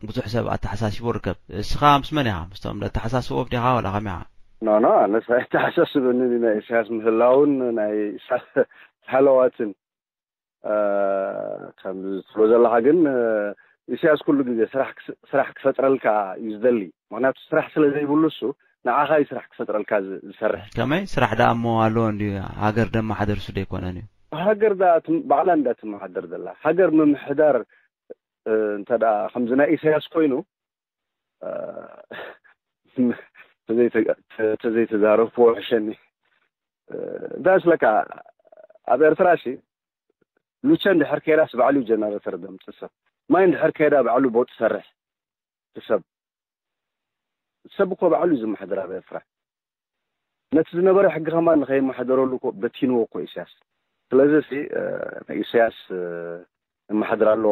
ብዙሕ ሰብ ኣተሓሳሲቡ ይርከብ። እስኻ ምስ መን ኢኻ? ምስቶም ዘተሓሳስቦም ዲኻ ዋላ ከመይ ኢኻ? ኖ፣ ኖ፣ ኣነስ ኣይተሓሳስበንን እዩ። ናይ ኢሳያስ ምህላውን ናይ ኢሳያስ ሃለዋትን፣ እ፣ ከምዚ ትብሎ ዘለኻ ግን፣ እ፣ ኢሳያስ ኩሉ ግዜ ስራሕ ክስ-፣ ስራሕ ክፈጥረልካ እዩ ዝደሊ። ምኽንያቱ ስራሕ ስለ ዘይብሉ እሱ ንዓኻ እዩ ስራሕ ክፈጥረልካ ዝ-፣ ዝሰርሕ። ከመይ ስራሕ ደኣ እሞ ኣለዎ እንድዩ፣ ሃገር ደመሓድር እሱ ደይኮነን እዩ። ሃገር ደኣ ትም-፣ ባዕላ እንዳ ትመሓደር ዘላ። ሃገር ምምሕዳር፣ እ፣ እንተ ደኣ ከምዚ ናይ ኢሳያስ ኮይኑ፣ እ፣ ተዘይተ-፣ ተ-፣ ተዘይተዛረብክዎ ይሕሸኒ። እ፣ እንታይ መስለካ፣ ኣብ ኤርትራ ሲ ሉቸ እንድሕር ከይዳስ ባዕሉ ጀነሬተር ዘምጽእ ሰብ፣ ማይ እንድሕር ከይዳ ባዕሉ ቦጥ ሰርሕ ሰብ፣ ሰብ እኮ ባዕሉ እዩ ዝመሓደር ኣብ ኤርትራ። ነቲ ዝነበረ ሕጊ ከማን ንኸይመሓደረሉ እኮ በቲንዎ እኮ ኢሳያስ። ስለዚ ሲ፣ እ፣ ንኢሳያስ፣ እ፣ ይመሓደር ኣሎ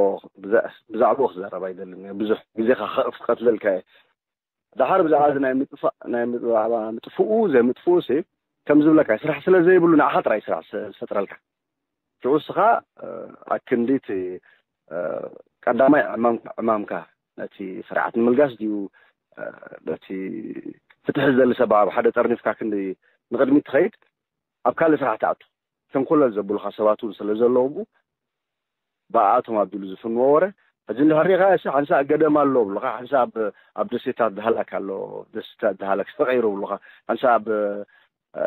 ብዛ-፣ ብዛዕባኡ ክዛረብ ኣይደልን እየ። ብዙሕ ግዜኻ ከ-፣ ክቐትለልካ እየ። ደሓር ብዛዕባ እዚ ናይ ምጥፋእ፣ ናይ ምጥ-፣ ብዛዕባ ምጥፍኡ፣ ዘይምጥፍኡ ሲ፣ ከም ዝብለካ ስራሕ ስለ ዘይብሉ ንዓኻ ጥራይ ስራሕ ስ-፣ ዝፈጥረልካ። ሽዑ እስኻ፣ እ፣ ኣክንዲ እቲ፣ እ፣ ቀዳማይ ዕማም-፣ ዕማምካ ነቲ ስርዓት ንምልጋስ ድዩ፣ እ፣ ነቲ ፍትሒ ዝደሊ ሰብ ኣብ ሓደ ጠርኒፍካ ክንዲ ንቕድሚት ትኸይድ፣ ኣብ ካልእ ስራሕ ትኣቱ። ተንኮለል ዘብሉኻ ሰባት እውን ስለ ዘለዉ ብኡ፣ ብኣኣቶም ኣቢሉ ዝፍንዎ ወረ። ሕጂ እንድሕር ሪኢኻ፣ እሺ፣ ሓንሳእ ገደም ኣሎ ብሉኻ፣ ሓንሳእ ኣብ፣ ኣብ ደሴታት ዳህላክ ኣሎ፣ ደሴታት ዳህላክ ተቐይሩ ብሉኻ፣ ሓንሳእ ኣብ፣ እ፣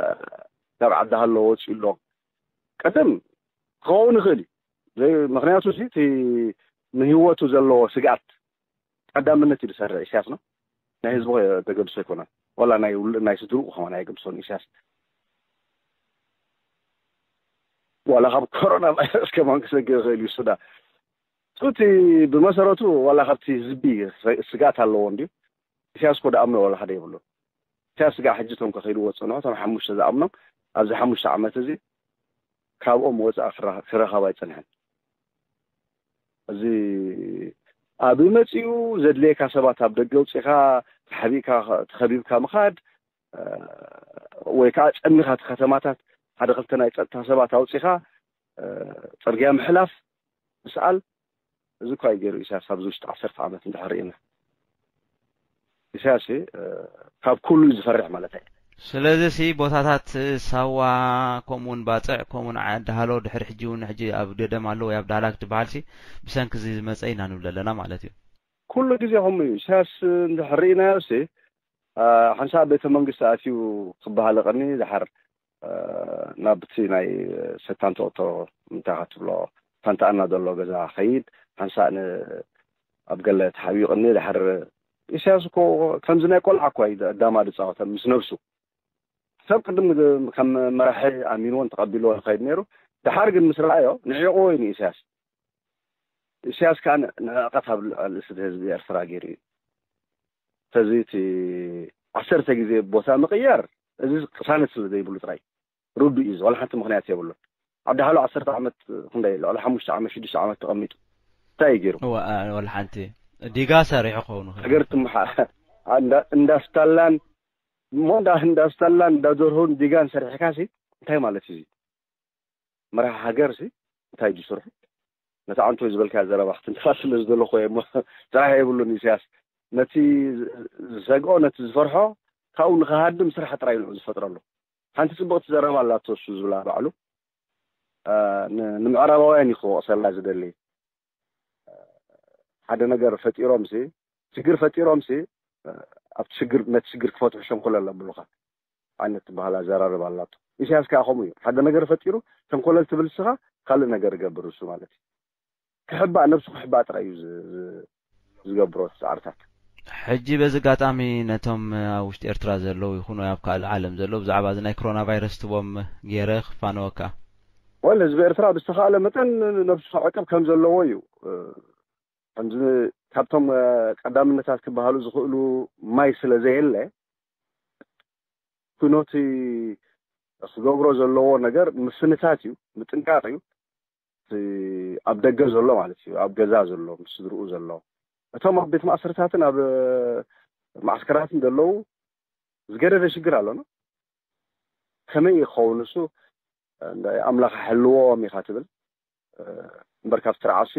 ካብ ዓዲ ሃሎ ወፂኡ ኣሎ። ቀደም ክኸውን ይኽእል እዩ። ዘይ-፣ ምኽንያቱ እዚ እቲ ንህይወቱ ዘለዎ ስግኣት ቀዳምነት እዩ ዝሰርዕ ኢሳያስ ነው። ናይ ህዝቡ ዘገድሶ ኣይኮነን። ዋላ ናይ ውል-፣ ናይ ስድርኡ ከማን ኣየገድሶን ኢሳያስ። ዋላ ካብ ኮሮና ቫይረስ ከማን ክሰግእ ይኽእል እዩ እሱ ዳ። እቲ ብመሰረቱ ዋላ ካብቲ ህዝቢ ስግኣት ኣለዎ እንድዩ። ኢሳያስ እኮ ደኣምኖ ዋላ ሓደ የብሉን። ኢሳያስ ስጋዕ ሕጂ እቶም ከኸይድዎ ዝጸንሑ እቶም ሓሙሽተ ዝኣምኖም ኣብዚ ሓሙሽተ ዓመት እዚ ካብኦም ወጻኢ ክራ-፣ ክረኸብ ኣይጸንሐን። እዚ ኣብ መጺኡ ዘድልየካ ሰባት ኣብ ደገ ኣውጺኻ ተሓቢእካ ተኸቢብካ ምኻድ፣ እ፣ ወይ ከኣ ጸሚኻ እቲ ከተማታት ሓደ ክልተ ናይ ጸጥታ ሰባት ኣውጺኻ፣ እ፣ ጽርግያ ምሕላፍ ምስኣል፣ እዚ እኳ እዩ ገይሩ ኢሳያስ ኣብዚ ውሽጢ ዓሰርተ ዓመት እንድሕር ርኢና። ኢሳያስ፣ እ፣ ካብ ኩሉ እዩ ዝፈርሕ ማለት እዩ። ስለዚ ሲ ቦታታት ሳዋ፣ ከምኡውን ባጽዕ፣ ከምኡውን ዓዲ ሃሎ፣ ድሕሪ ሕጂ እውን ሕጂ ኣብ ደደም ኣሎ ወይ ኣብ ዳህላክ ትበሃል ሲ ብሰንኪ እዚ ዝመጸ ኢና ንብል ኣለና ማለት እዩ። ኩሉ ግዜ ከምኡ እዩ። ኢሳያስ እንድሕር ርኢናዮ ሲ፣ አ፣ ሓንሳእ ቤተ መንግስቲ ኣትዩ ክበሃል ቀኒ ድሓር፣ አ፣ ናብቲ ናይ ሰታን ተቕቶ እንታይ ትብሎ፣ ፋንታኣና ዘሎ ገዛ ኸይድ፣ ሓንሳእ ን-፣ ኣብ ገለ ተሓቢኡ ቀኒ ድሓር ኢሳያስ እኮ ከምዚ ናይ ቆልዓ እኮ እዩ ዳማ ዝጻወተ ምስ ነብሱ። ሰብ ቅድም ከም መራሒ ኣሚንዎን ተቐቢልዎን ይኸይድ ነይሩ። ድሓር ግን ምስ ረኣዮ ንዒቕዎ እዩ ንኢሳያስ። ኢሳያስ ከኣ ንዕቀት ኣብ ልዕሊ ስድ ህዝቢ ኤርትራ ገይሩ እዩ። ስለዚ እቲ ዓሰርተ ግዜ ቦታ ምቕያር፣ እዚ ቅሳነት ስለ ዘይብሉ ጥራይ ርዱእ እዩ። ዋላ ሓንቲ ምኽንያት የብሉን። ዓዲ ሃሎ ዓሰርተ ዓመት፣ ክንደይ፣ ልዕሊ ሓሙሽተ ዓመት፣ ሽዱሽተ ዓመት ተቐሚጡ እንታይ እዩ ገይሩ? እዋ፣ አ፣ ዋላ ሓንቲ ዲጋ ሰሪሑ ክኸውን ይኽእል። ሃገር ትምሓ-፣ እንዳ-፣ እንዳስታላን እሞ እንዳ-፣ እንዳስታላን እንዳደርሆን ዲጋን ሰሪሕካ ሲ እንታይ ማለት እዩ እዚ? መራሒ ሃገር ሲ እንታይ እዩ ስርሑ? ነታ ዓንቶ ዝበልካ ዘረባ ክትንትፋ ስለ ዝደለኹ እየ እሞ ስራሕ የብሉን ኢሳያስ። ነቲ ዝሰግኦ፣ ነቲ ዝፈርሖ ካብኡ ንኽሃድም ስራሕ ጥራይ እዩ ንዑ ዝፈጥረሉ። ሓንቲ ጽብቕቲ ዘረባ ኣላቶ እሱ ዝብላ ባዕሉ፣ አ፣ ን-፣ ንምዕራባውያን እዩ ክወቕሰላ ዝደሊ። ሓደ ነገር ፈጢሮም ሲ፣ ችግር ፈጢሮም ሲ፣ ኣብቲ ችግር፣ ነቲ ችግር ክፈትሑ ሸንኮለል ኣብሉኻ ዓይነት ትበሃል ኣዘራርባ ኣላቶ። ኢሳያስ ከኣ ከምኡ እዩ። ሓደ ነገር ፈጢሩ ሸንኮለል ትብል ንስኻ፣ ካልእ ነገር ይገብር እሱ ማለት እዩ። ክሕባእ፣ ነብሱ ክሕባእ ጥራይ እዩ ዝ-፣ ዝ-፣ ዝገብሮ ጻዕርታት። ሕጂ በዚ ኣጋጣሚ ነቶም ኣብ ውሽጢ ኤርትራ ዘለዉ ይኹኑ ኣብ ካልእ ዓለም ዘለዉ ብዛዕባ እዚ ናይ ኮሮና ቫይረስ ትቦም ገይረ ክፋነወካ። ወል ህዝቢ ኤርትራ ብዝተኻእለ መጠን ነብሱ ክዕቅብ ከም ዘለዎ እዩ። ከምዚ ካብቶም፣ እ፣ ቀዳምነታት ክበሃሉ ዝኽእሉ ማይ ስለ ዘየለ፣ ኩኖቲ ክገብሮ ዘለዎ ነገር ምፍንታት እዩ፣ ምጥንቃቕ እዩ። እቲ ኣብ ደገ ዘሎ ማለት እዩ፣ ኣብ ገዛ ዘሎ፣ ምስ ስድርኡ ዘሎ። እቶም ኣብ ቤት ማእሰርታትን ኣብ፣ እ፣ ማዕስከራትን ዘለዉ ዝገደደ ሽግር ኣሎና። ከመይ ይኸውን እሱ? እንዳ ኣምላኽ ሕልዎም ኢኻ ትብል። እ፣ እምበር ካብ ትርዓሲ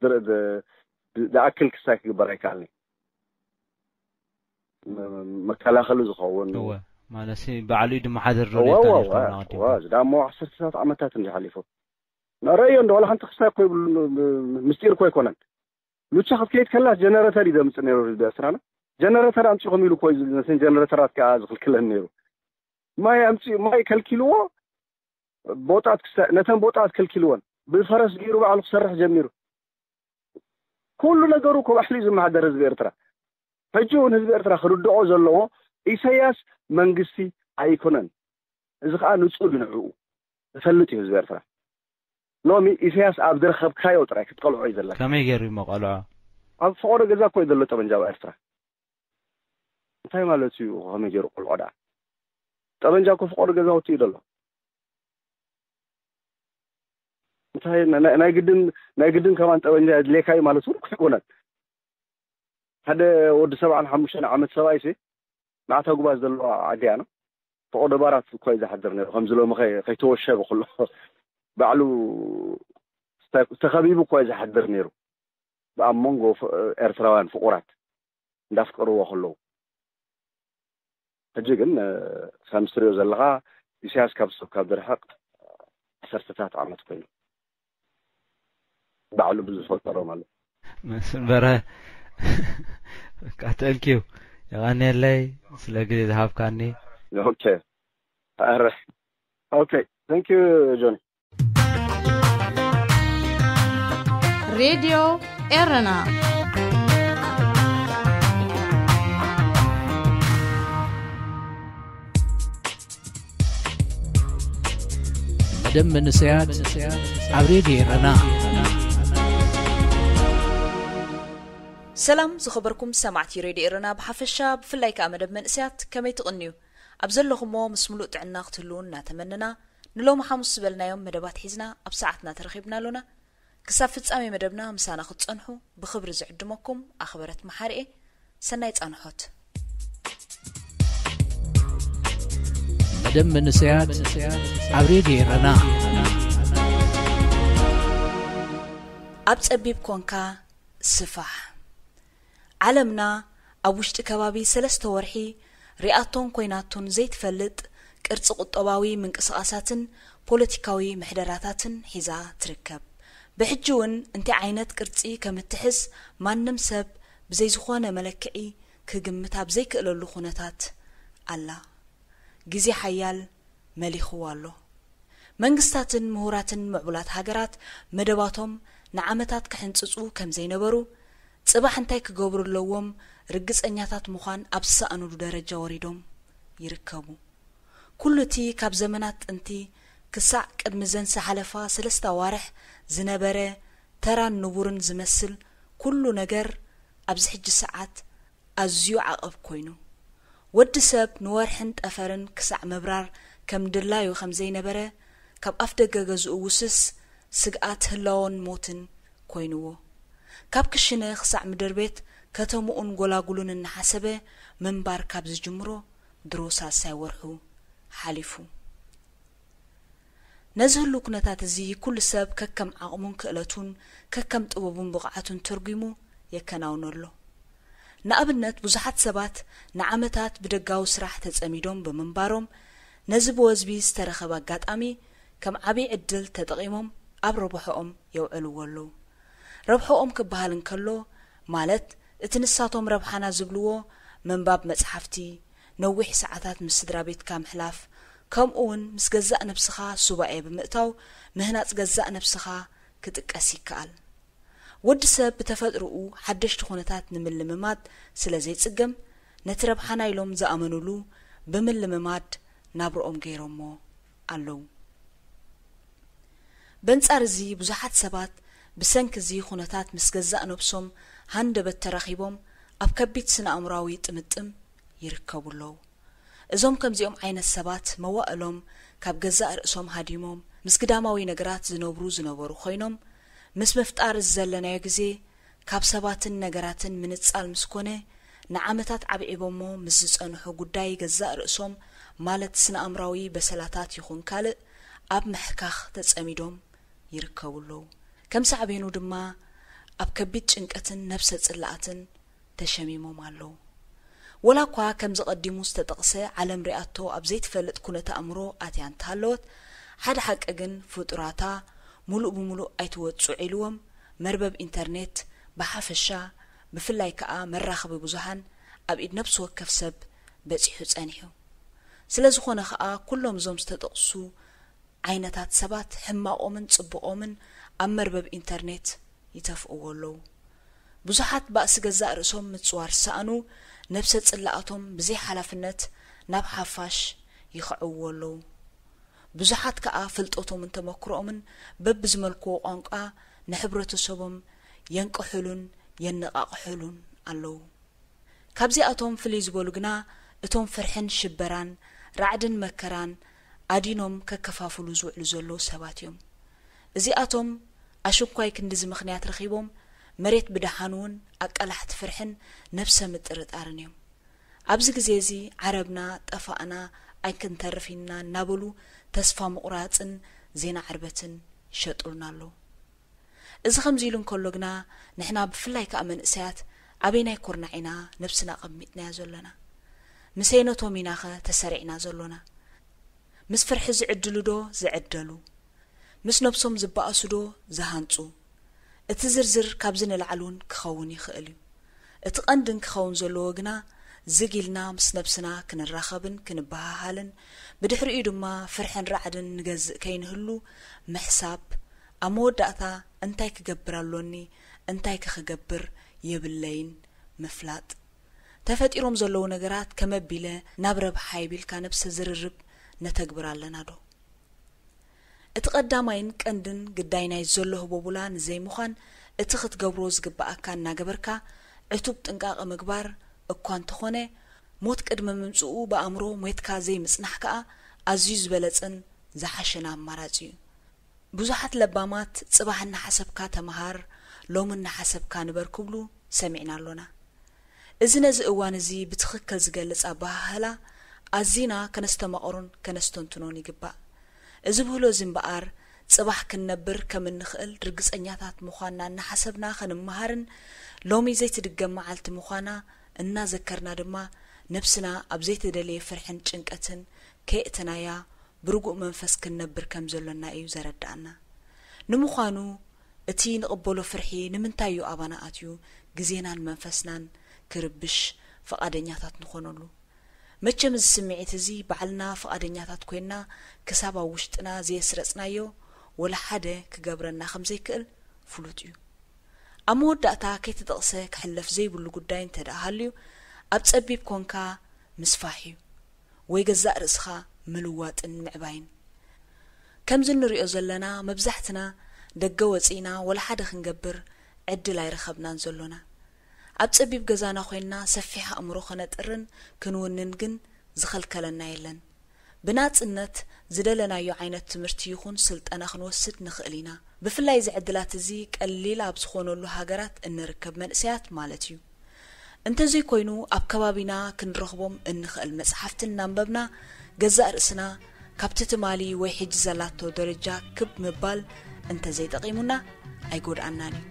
ድር-፣ ድ-፣ ድ-፣ ድኣክል ክስታይ ክግበር ኣይከኣልን እዩ። ም-፣ መከላኸሊ ዝኸውን። እወ፣ ማለትሲ ባዕሉ እዩ ድመሓደር ዶ እወ፣ ኔርካ እወ፣ ኔርካ እወ፣ ናቕዲምካ? እወ፣ እዚ ደኣ እሞ ዓሰርተታት ዓመታት እንዲ ሓሊፉ። ንረእዮ እንዶ ዋላ ሓንቲ ክስታይ እኮ ይብሉ፣ ም-፣ ምስጢር እኮ ኣይኮነን። ሉቻ ክትከይድ ከላስ ጀነረተር እዩ ዘምጽእ ነይሩ ህዝቢ ኤርትራና። ጀነረተር ኣምጺኹም ኢሉ እኮ እዩ ነተን ጀነረተራት ከኣ ዝኽልክለን ነይሩ። ማይ ኣምጺኡ፣ ማይ ከልኪልዎ፣ ቦጣት ክሰ-፣ ነተን ቦጣት ከልኪልወን። ብፈረስ ገይሩ ባዕሉ ክሰርሕ ጀሚሩ። ኩሉ ነገሩ እኮ ባዕሉ እዩ ዝመሓደር ህዝቢ ኤርትራ። ሕጂ እውን ህዝቢ ኤርትራ ክርድኦ ዘለዎ ኢሳያስ መንግስቲ ኣይኮነን። እዚ ከኣ ንጹር እዩ ንዕኡ። ዝፈልጥ እዩ ህዝቢ ኤርትራ። ሎሚ ኢሳያስ ኣብ ዝረኸብካዮ ጥራይ ክትቀልዖ እዩ ዘለካ። ከመይ ገይሩ እዩ መቐልዖ? ኣብ ፈቐዶ ገዛ እኮ እዩ ዘሎ ጠበንጃ ኣብ ኤርትራ። እንታይ ማለት እዩ ከመይ ገይሩ ቀልዖ ደኣ? ጠበንጃ እኮ ፈቐዶ ገዛውቲ እዩ ዘሎ። እንታይ ናይ፣ ናይ፣ ናይ ግድን፣ ናይ ግድን ከማን ጠበንጃ የድልየካ እዩ ማለት እውን ኣይኮነን። ሓደ ወዲ ሰብዓን ሓሙሽተን ዓመት ሰብኣይ ሲ፣ መዓት ኣጉባዝ ዘለዋ ዓዲ እያ፣ ኖ? ፈቐዶ ባራት እኮ እዩ ዝሓድር ነይሩ። ከምዚ ሎሚ ከይ-፣ ከይተወሸበ ከሎ ባዕሉ ስታ-፣ ተኸቢቡ እኮ እዩ ዝሓድር ነይሩ። ብኣብ መንጎ ፍ-፣ ኤርትራውያን ፍቑራት እንዳፍቀርዎ ከለዉ። ሕጂ ግን፣ እ፣ ከም ትሪኦ ዘለኻ ኢሳያስ ካብ ሰብ ካብ ዝርሕቕ ዓሰርተታት ዓመት ኮይኑ። ባዕሉ ብዝፈጠሮ ማለት። መስፍን በርሀ፣ በቃ፣ thank you። የቐንየለይ ስለ ግዜ ዝሃብካኒ። ኦኬ። ኣረ። ኦኬ። Thank you፣ ጆኒ። ሬድዮ ኤረና። መደብ መንእሰያት ኣብ ሬድዮ ኤረና። ሰላም ዝኸበርኩም ሰማዕቲ ሬድዮ ኤረና ብሓፈሻ፣ ብፍላይ ከኣ መደብ መንእሰያት ከመይ ትቕንዩ? ኣብ ዘለኹሞ ምስ ምሉእ ጥዕና ክትህልዉ እናተመነና፣ ንሎሚ ሓሙስ ዝበልናዮም መደባት ሒዝና ኣብ ሰዓትና ተረኺብና ኣሎና። ክሳብ ፍጻሜ መደብና ምሳና ክትጸንሑ ብኽብሪ ዝዕድመኩም ኣኽበረት መሓርኤ። ሰናይ ጻንሖት። መደብ መንእሰያት ኣብ ሬድዮ ኤረና። ኣብ ጸቢብ ኮንካ ስፋሕ። ዓለምና ኣብ ውሽጢ ከባቢ ሰለስተ ወርሒ ሪኣቶን ኮይናቶን ዘይትፈልጥ ቅርጺ ቁጠባዊ ምንቅስቓሳትን ፖለቲካዊ ምሕደራታትን ሒዛ ትርከብ። ብሕጂ እውን እንታይ ዓይነት ቅርጺ ከም እትሕዝ ማንም ሰብ ብዘይ ዝኾነ መለክዒ ክግምት ኣብ ዘይክእለሉ ኩነታት ኣላ። ግዜ ሓያል መሊኽዎ ኣሎ። መንግስታትን ምሁራትን ምዕቡላት ሃገራት መደባቶም ንዓመታት ክሕንጽጹ ከም ዘይነበሩ፣ ጽባሕ እንታይ ክገብሩ ኣለዎም ርግጸኛታት ምዃን ኣብ ዝሰኣኑሉ ደረጃ ወሪዶም ይርከቡ። ኩሉ እቲ ካብ ዘመናት ጥንቲ ክሳዕ ቅድሚ ዘን ዝሓለፋ ሰለስተ ኣዋርሕ ዝነበረ ተራን ንቡርን ዝመስል ኩሉ ነገር ኣብዚ ሕጂ ሰዓት ኣዝዩ ዓቐብ ኮይኑ። ወዲ ሰብ ንወርሕን ጠፈርን ክሳዕ ምብራር ከም ድላዩ ከም ዘይነበረ ካብ ኣፍ ደገ ገዝኡ ውስስ ስግኣት ህላወን ሞትን ኮይንዎ። ካብ ክሽነ ክሳዕ ምድር ቤት ከተምኡን ጎላጉሉን እናሓሰበ ምንባር ካብ ዝጅምሮ ድሮ ሳልሳይ ወርሑ ሓሊፉ። ነዚ ህሉ ኩነታት እዚ ኩሉ ሰብ ከከም ዓቕሙን ክእለቱን ከከም ጥበቡን ብቕዓቱን ተርጒሙ የከናውኖ ኣሎ። ንኣብነት ብዙሓት ሰባት ንዓመታት ብደጋዊ ስራሕ ተጸሚዶም ብምንባሮም ነዚ ብወዝቢ ዝተረኸበ ኣጋጣሚ ከም ዓብዪ ዕድል ተጠቒሞም ኣብ ረብሖኦም የውዕልዎ ኣለዉ። ረብሖኦም ክበሃል እንከሎ ማለት እቲ ንሳቶም ረብሓና ዝብልዎ ምንባብ መጽሓፍቲ፣ ነዊሕ ሰዓታት ምስ ስድራ ቤትካ ምሕላፍ፣ ከምኡ እውን ምስ ገዛእ ነብስኻ ሱባኤ ብምእታው ምህናጽ ገዛእ ነብስኻ ክጥቀስ ይከኣል። ወዲ ሰብ ብተፈጥሮኡ ሓደሽቲ ኩነታት ንምልምማድ ስለ ዘይጽገም ነቲ ረብሓና ኢሎም ዝኣመኑሉ ብምልምማድ ናብርኦም ገይሮሞ ኣለዉ። በንጻር እዚ ብዙሓት ሰባት ብሰንኪ እዚ ኩነታት ምስ ገዛእ ነብሶም ሃንደበት ተራኺቦም ኣብ ከቢድ ስነ ኣእምራዊ ጥምጥም ይርከቡ ኣለዉ። እዞም ከምዚኦም ዓይነት ሰባት መዋእሎም ካብ ገዛእ ርእሶም ሃዲሞም ምስ ግዳማዊ ነገራት ዝነብሩ ዝነበሩ ኮይኖም ምስ ምፍጣር እዚ ዘለናዮ ግዜ ካብ ሰባትን ነገራትን ምንጻል ምስ ኮነ ንዓመታት ዓብዒቦሞ ምስ ዝጸንሑ ጉዳይ ገዛእ ርእሶም ማለት ስነ ኣእምራዊ በሰላታት ይኹን ካልእ ኣብ ምሕካኽ ተጸሚዶም ይርከቡ ኣለዉ። ከም ሳዕቤኑ ድማ ኣብ ከቢድ ጭንቀትን ነብሰ ጽላኣትን ተሸሚሞም ኣለዉ። ወላ እኳ ከምዚ ቀዲሙ ዝተጠቕሰ ዓለም ሪኣቶ ኣብ ዘይትፈልጥ ኩነተ ኣእምሮ ኣትያ እንተሃለወት፣ ሓደ ሓቂ ግን ፍጡራታ ሙሉእ ብሙሉእ ኣይትወጹዕ ኢልዎም መርበብ ኢንተርኔት ብሓፈሻ ብፍላይ ከኣ መራኸቢ ብዙሃን ኣብ ኢድ ነብሲ ወከፍ ሰብ በጺሑ ጸኒሑ። ስለ ዝኾነ ከኣ ኩሎም እዞም ዝተጠቕሱ ዓይነታት ሰባት ሕማቖምን ጽቡቖምን ኣብ መርበብ ኢንተርኔት ይተፍእዎ ኣለዉ። ብዙሓት ባእሲ ገዛእ ርእሶም ምጽዋር ዝሰኣኑ ነብሰ ጽላኣቶም ብዘይ ሓላፍነት ናብ ሓፋሽ ይኽዕውዎ ኣለዉ። ብዙሓት ከኣ ፍልጠቶምን ተመክሮኦምን በብዝመልክዎ ቋንቋ ንሕብረተሰቦም የንቅሑሉን የነቓቕሑሉን ኣለዉ። ካብዚኣቶም ፍልይ ዝበሉ ግና እቶም ፍርሕን ሽበራን ራዕድን መከራን ኣዲኖም ከከፋፍሉ ዝውዕሉ ዘለዉ ሰባት እዮም። እዚኣቶም ኣሽንኳይ ክንድዚ ምኽንያት ረኺቦም መሬት ብደሓን እውን ኣቃላሕቲ ፍርሕን ነብሰ ምጥርጣርን እዮም። ኣብዚ ግዜ እዚ ዓረብና ጠፋእና ኣይክንተርፍ ኢና እናበሉ ተስፋ ምቑራጽን ዜና ዕርበትን ይሸጡልና ኣለዉ። እዚ ከምዚ ኢሉ እንከሎ ግና ንሕና ብፍላይ ከኣ መንእሰያት ኣበይናይ ኮርናዕ ኢና ነብስና ኣቐሚጥናያ ዘሎና? ምስ ኣይነቶም ኢናኸ ተሰሪዕና ዘሎና? ምስ ፍርሒ ዝዕድሉ ዶ ዝዕደሉ? ምስ ነብሶም ዝበኣሱ ዶ ዝሃንጹ? እቲ ዝርዝር ካብዚ ንላዕሊ እውን ክኸውን ይኽእል እዩ። እቲ ቀንድን ክኸውን ዘለዎ ግና ዝግ ኢልና ምስ ነብስና ክንራኸብን ክንበሃሃልን ብድሕሪኡ ድማ ፍርሕን ራዕድን ንገዝእ ከይንህሉ ምሕሳብ፣ ኣብ መወዳእታ እንታይ ክገብር ኣሎኒ፣ እንታይ ከ ክገብር የብለይን ምፍላጥ። ተፈጢሮም ዘለዉ ነገራት ከመቢለ ናብ ረብሓ ይቢልካ ነብሰ ዝርርብ ነተግብር ኣለና ዶ? እቲ ቀዳማይን ቀንድን ግዳይ ናይ ዘሎ ህቦቡላ ንዘይምዃን እቲ ክትገብሮ ዝግብኣካ እናገበርካ ዕቱብ ጥንቃቐ ምግባር እኳ እንተኾነ ሞት ቅድሚ ምምጽኡ ብኣእምሮ ሞትካ ዘይምጽናሕ ከኣ ኣዝዩ ዝበለጸን ዝሓሸን ኣማራጺ እዩ። ብዙሓት ለባማት ጽባሕ እናሓሰብካ ተመሃር፣ ሎሚ እናሓሰብካ ንበር ክብሉ ሰሚዕና ኣሎና። እዚ ነዚ እዋን እዚ ብትኽክል ዝገልጽ ኣበሃህላ ኣዚና ከነስተማቕሮን ከነስተንትኖን ይግባእ። እዚ ብህሎ እዚ እምበኣር ጽባሕ ክንነብር ከም እንኽእል ርግጸኛታት ምዃንና እናሓሰብና ክንመሃርን ሎሚ ዘይትድገም መዓልቲ ምዃና እናዘከርና ድማ ነብስና ኣብ ዘይተደለየ ፍርሕን ጭንቀትን ከየእተናያ ብርጉእ መንፈስ ክንነብር ከም ዘሎና እዩ ዘረድኣና። ንምዃኑ እቲ ንቕበሎ ፍርሒ ንምንታይ እዩ ኣባና ኣትዩ ግዜናን መንፈስናን ክርብሽ ፍቓደኛታት ንኾነሉ? መቸም እዚ ስምዒት እዚ ባዕልና ፍቓደኛታት ኮይንና ክሳብ ኣብ ውሽጥና ዘየስረጽናዮ ወላ ሓደ ክገብረና ከም ዘይክእል ፍሉጥ እዩ። ኣብ መወዳእታ ከይተጠቕሰ ክሕለፍ ዘይብሉ ጉዳይ እንተ ደኣ ሃልዩ፣ ኣብ ጸቢብ ኮንካ ምስፋሕ እዩ፣ ወይ ገዛእ ርእስኻ ምልዋጥን ምዕባይን። ከምዚ እንሪኦ ዘለና መብዛሕትና ደገ ወጺእና ወላ ሓደ ክንገብር ዕድል ኣይረኸብናን ዘሎና። ኣብ ጸቢብ ገዛና ኮይንና ሰፊሕ ኣእምሮ ከነጥርን ክንውንን ግን ዝኸልከለና የለን። ብናጽነት ዝደለናዮ ዓይነት ትምህርቲ ይኹን ስልጠና ክንወስድ ንኽእል ኢና። ብፍላይ እዚ ዕድላት እዚ ቀሊል ኣብ ዝኾነሉ ሃገራት እንርከብ መንእሰያት ማለት እዩ። እንተዘይኮይኑ ኣብ ከባቢና ክንረኽቦም እንኽእል መጽሓፍቲ እናንበብና ገዛእ ርእስና ካብቲ ትማሊ ወይ ሕጂ ዘላቶ ደረጃ ክብ ምባል እንተዘይጠቒሙና ኣይጎድኣናን እዩ።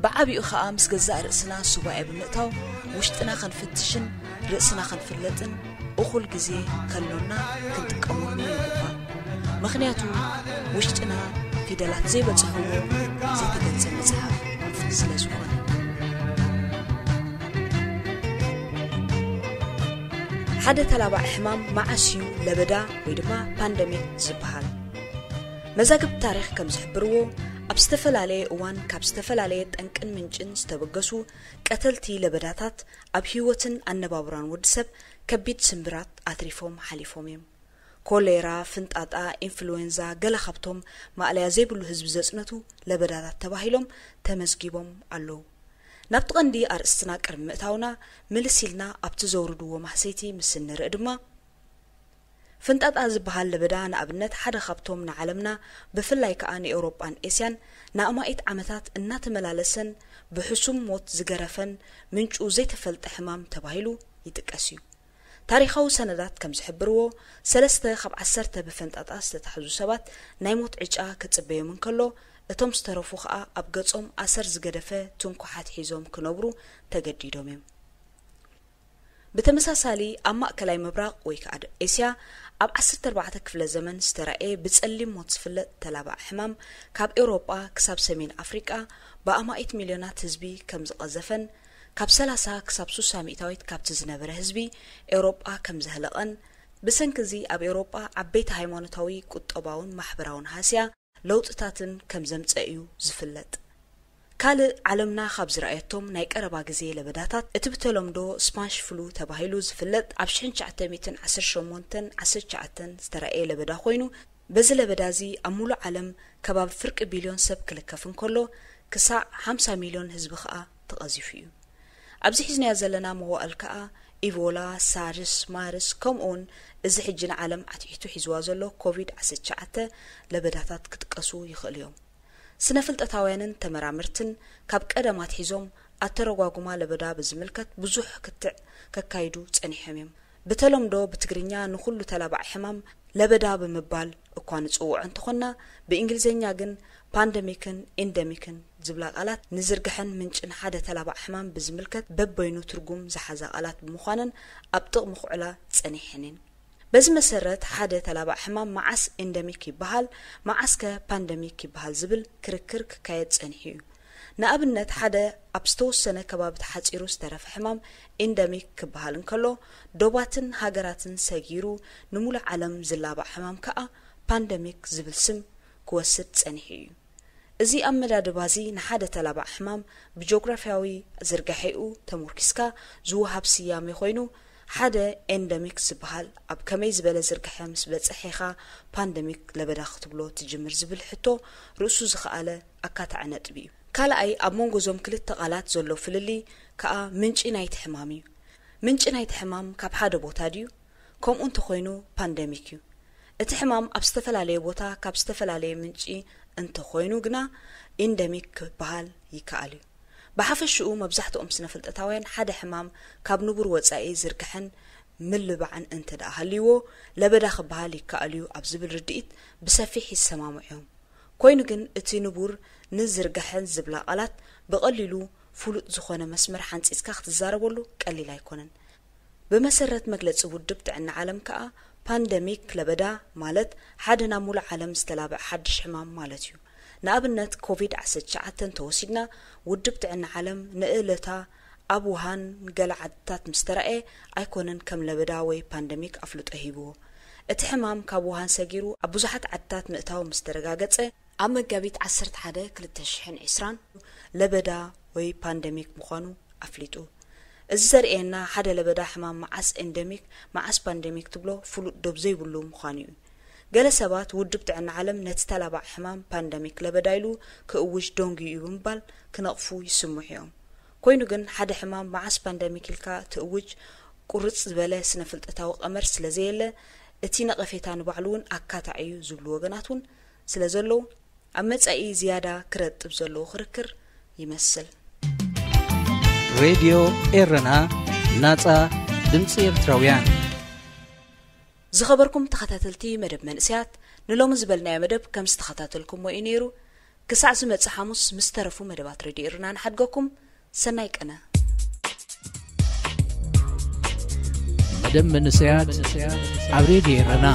ብዓቢኡ ኸኣ ምስ ገዛእ ርእስና ሱባኤ ብምእታው ውሽጥና ክንፍትሽን ርእስና ክንፍለጥን እኹል ግዜ ከሎና ክንጥቀመሉ ይግባእ። ምኽንያቱ ውሽጥና ፊደላት ዘይበጽሕዎ ዘይተገልጸ መጽሓፍ ስለ ዝኾነ። ሓደ ተላባዒ ሕማም መዓስ እዩ ለበዳ ወይ ድማ ፓንደሚክ ዝበሃል? መዛግብቲ ታሪኽ ከም ዝሕብርዎ፣ ኣብ ዝተፈላለየ እዋን ካብ ዝተፈላለየ ጠንቅን ምንጭን ዝተበገሱ ቀተልቲ ለበዳታት ኣብ ህይወትን ኣነባብራን ወዲ ሰብ ከቢድ ስምብራት ኣትሪፎም ሓሊፎም እዮም። ኮሌራ፣ ፍንጣጣ፣ ኢንፍሉዌንዛ፣ ገለ ካብቶም ማእለያ ዘይብሉ ህዝቢ ዘጽነቱ ለበዳታት ተባሂሎም ተመዝጊቦም ኣለዉ። ናብቲ ቀንዲ ኣርእስትና ቅድሚ ምእታውና፣ ምልስ ኢልና ኣብቲ ዘውርድዎ ማህሰይቲ ምስ እንርኢ ድማ፣ ፍንጣጣ ዝበሃል ለበዳ ንኣብነት ሓደ ካብቶም ንዓለምና ብፍላይ ከኣ ንኤውሮጳን ኤስያን ንኣማኢት ዓመታት እናተመላለሰን ብሕሱም ሞት ዝገረፈን ምንጩ ዘይተፈልጠ ሕማም ተባሂሉ ይጥቀስ እዩ። ታሪኻዊ ሰነዳት ከም ዝሕብርዎ፣ ሰለስተ ካብ ዓሰርተ ብፈንጣጣ ዝተታሕዙ ሰባት ናይ ሞት ዕጫ ክጽበዮም እንከሎ፣ እቶም ዝተረፉ ከኣ ኣብ ገጾም ኣሰር ዝገደፈ ትንኩሓት ሒዞም ክነብሩ ተገዲዶም እዮም። ብተመሳሳሊ፣ ኣብ ማእከላይ ምብራቕ ወይ ከኣ ድ-፣ ኤስያ ኣብ ዓሰርተ ኣርባዕተ ክፍለ ዘመን ዝተራእየ ብጸሊም ሞት ዝፍለጥ ተላባዒ ሕማም፣ ካብ ኤውሮጳ ክሳብ ሰሜን ኣፍሪቃ ብኣማኢት ሚልዮናት ህዝቢ ከም ዝቐዘፈን፣ ካብ ሰላሳ ክሳብ ስሳ ሚእታዊት ካብቲ ዝነበረ ህዝቢ ኤውሮጳ ከም ዘህለቐን፣ ብሰንኪ እዚ ኣብ ኤውሮጳ ዓበይቲ ሃይማኖታዊ፣ ቁጠባውን ማሕበራውን ሃስያ ለውጥታትን ከም ዘምጸ እዩ ዝፍለጥ። ካልእ ዓለምና ካብ ዝረኣየቶም ናይ ቀረባ ግዜ ለበዳታት፣ እቲ ብተለምዶ ስፓንሽ ፍሉ ተባሂሉ ዝፍለጥ ኣብ ሽሕን ትሽዓተ ሚእትን ዓሰርተ ሸሞንተን ዓሰርተ ትሽዓተን ዝተራእየ ለበዳ ኮይኑ፣ በዚ ለበዳ እዚ ኣብ ሙሉእ ዓለም ከባቢ ፍርቂ ቢልዮን ሰብ ክልከፍ እንከሎ፣ ክሳዕ ሓምሳ ሚልዮን ህዝቢ ከኣ ተቐዚፉ እዩ። ኣብዚ ሒዝናዮ ዘለና መዋእል ከኣ ኢቦላ፣ ሳርስ፣ ማርስ፣ ከምኡውን እዚ ሕጂ ንዓለም ኣትሒቱ ሒዝዋ ዘሎ ኮቪድ ዓሰርተ ትሽዓተ ለበዳታት ክጥቀሱ ይኽእሉ እዮም። ስነ ፍልጠታውያንን ተመራመርትን ካብ ቀደም ኣትሒዞም ኣተረጓጉማ ለበዳ ብዝምልከት ብዙሕ ክትዕ ከካይዱ ጸኒሖም እዮም። ብተለምዶ ብትግርኛ ንኹሉ ተላባዒ ሕማም ለበዳ ብምባል እኳ ንጽውዖ እንተኾንና፣ ብእንግሊዝኛ ግን ፓንደሚክን ኢንደሚክን ዝብላ ቃላት ንዝርግሐን ምንጭን ሓደ ተላባዒ ሕማም ብዝምልከት በበይኑ ትርጉም ዝሓዛ ቃላት ብምዃነን ኣብ ጥቕሚ ክውዕላ ጸኒሐን እየን። በዚ መሰረት ሓደ ተላባዒ ሕማም መዓስ ኢንደሚክ ይበሃል፣ መዓስከ ፓንደሚክ ይበሃል ዝብል ክርክር ክካየድ ጸኒሑ እዩ። ንኣብነት፣ ሓደ ኣብ ዝተወሰነ ከባቢ ተሓጺሩ ዝተረፈ ሕማም ኢንደሚክ ክበሃል እንከሎ፣ ዶባትን ሃገራትን ሰጊሩ ንሙሉእ ዓለም ዝላባዕ ሕማም ከኣ ፓንደሚክ ዝብል ስም ክወስድ ጸኒሑ እዩ። እዚ ኣመዳድባ እዚ ንሓደ ተላባዕ ሕማም ብጂኦግራፍያዊ ዝርጋሐኡ ተሞርኪስካ ዝወሃብ ስያሜ ኮይኑ፣ ሓደ ኤንደሚክ ዝበሃል ኣብ ከመይ ዝበለ ዝርግሐ ምስ በጽሐ ኢኻ ፓንደሚክ ለበዳ ክትብሎ ትጅምር ዝብል ሕቶ ርእሱ ዝኸኣለ ኣካታዒ ነጥቢ እዩ። ካልኣይ፣ ኣብ መንጎ እዞም ክልተ ቃላት ዘሎ ፍልልይ ከኣ ምንጪ ናይቲ ሕማም እዩ። ምንጪ ናይቲ ሕማም ካብ ሓደ ቦታ ድዩ? ከምኡ እንተኾይኑ ፓንደሚክ እዩ። እቲ ሕማም ኣብ ዝተፈላለየ ቦታ ካብ ዝተፈላለየ ምንጪ እንተኾይኑ ግና ኢንደሚክ ክበሃል ይከኣል እዩ። ብሓፈሽኡ መብዛሕትኦም ስነ ፍልጠታውያን ሓደ ሕማም ካብ ንቡር ወጻኢ ዝርግሐን ምልባዕን እንተ ደኣ ሃልይዎ ለበዳ ክበሃል ይከኣል እዩ ኣብ ዝብል ርድኢት ብሰፊሕ ይሰማምዑ እዮም። ኮይኑ ግን እቲ ንቡር ንዝርግሐን ዝብላ ቃላት ብቐሊሉ ፍሉጥ ዝኾነ መስመር ሓንጺጽካ ክትዛረበሉ ቀሊል ኣይኮነን። ብመሰረት መግለጺ ውድብ ጥዕና ዓለም ከኣ፣ ፓንደሚክ ለበዳ ማለት ሓደ ናብ ሙሉእ ዓለም ዝተላብዐ ሓድሽ ሕማም ማለት እዩ። ንኣብነት፣ ኮቪድ ዓሰርተ ትሽዓተ እንተወሲድና፣ ውድብ ጥዕና ዓለም ንእለታ ኣብ ውሃን ገለ ዓድታት ምስ ተራእየ ኣይኮነን ከም ለበዳ ወይ ፓንደሚክ ኣፍልጦ ሂብዎ። እቲ ሕማም ካብ ውሃን ሰጊሩ ኣብ ብዙሓት ዓድታት ምእታው ምስ ተረጋገጸ፣ ኣብ መጋቢት ዓሰርተ ሓደ ክልተ ሽሕን ዕስራን ለበዳ ወይ ፓንደሚክ ምዃኑ ኣፍሊጡ። እዚ ዘርእየና ሓደ ለበዳ ሕማም መዓስ ኤንደሚክ፣ መዓስ ፓንደሚክ ትብሎ ፍሉጥ ዶብ ዘይብሉ ምዃኑ እዩ። ገለ ሰባት ውድብ ጥዕና ዓለም ነቲ ተላባዒ ሕማም ፓንደሚክ ለበዳ ኢሉ ክእውጅ ደንጉዩ እዩ ብምባል ክነቕፉ ይስምሑ እዮም። ኮይኑ ግን ሓደ ሕማም መዓስ ፓንደሚክ ኢልካ ትእውጅ ቁርጽ ዝበለ ስነ ፍልጠታዊ ቀመር ስለ ዘየለ፣ እቲ ነቐፌታ ንባዕሉ እውን ኣካታዒ እዩ ዝብሉ ወገናት እውን ስለ ዘለዉ፣ ኣብ መጻኢ ዝያዳ ክረጥብ ዘለዎ ክርክር ይመስል። ሬድዮ ኤረና፣ ናጻ ድምጺ ኤርትራውያን። ዝኸበርኩም ተኸታተልቲ መደብ መንእሰያት፣ ንሎሚ ዝበልናዮ መደብ ከም ዝተኸታተልኩሞ እዩ ነይሩ። ክሳዕ ዝመጽእ ሓሙስ ምስ ተረፉ መደባት ሬድዮ ኤረና ንሓድገኩም። ሰናይ ቀነ። መደብ መንእሰያት ኣብ ሬድዮ ኤረና።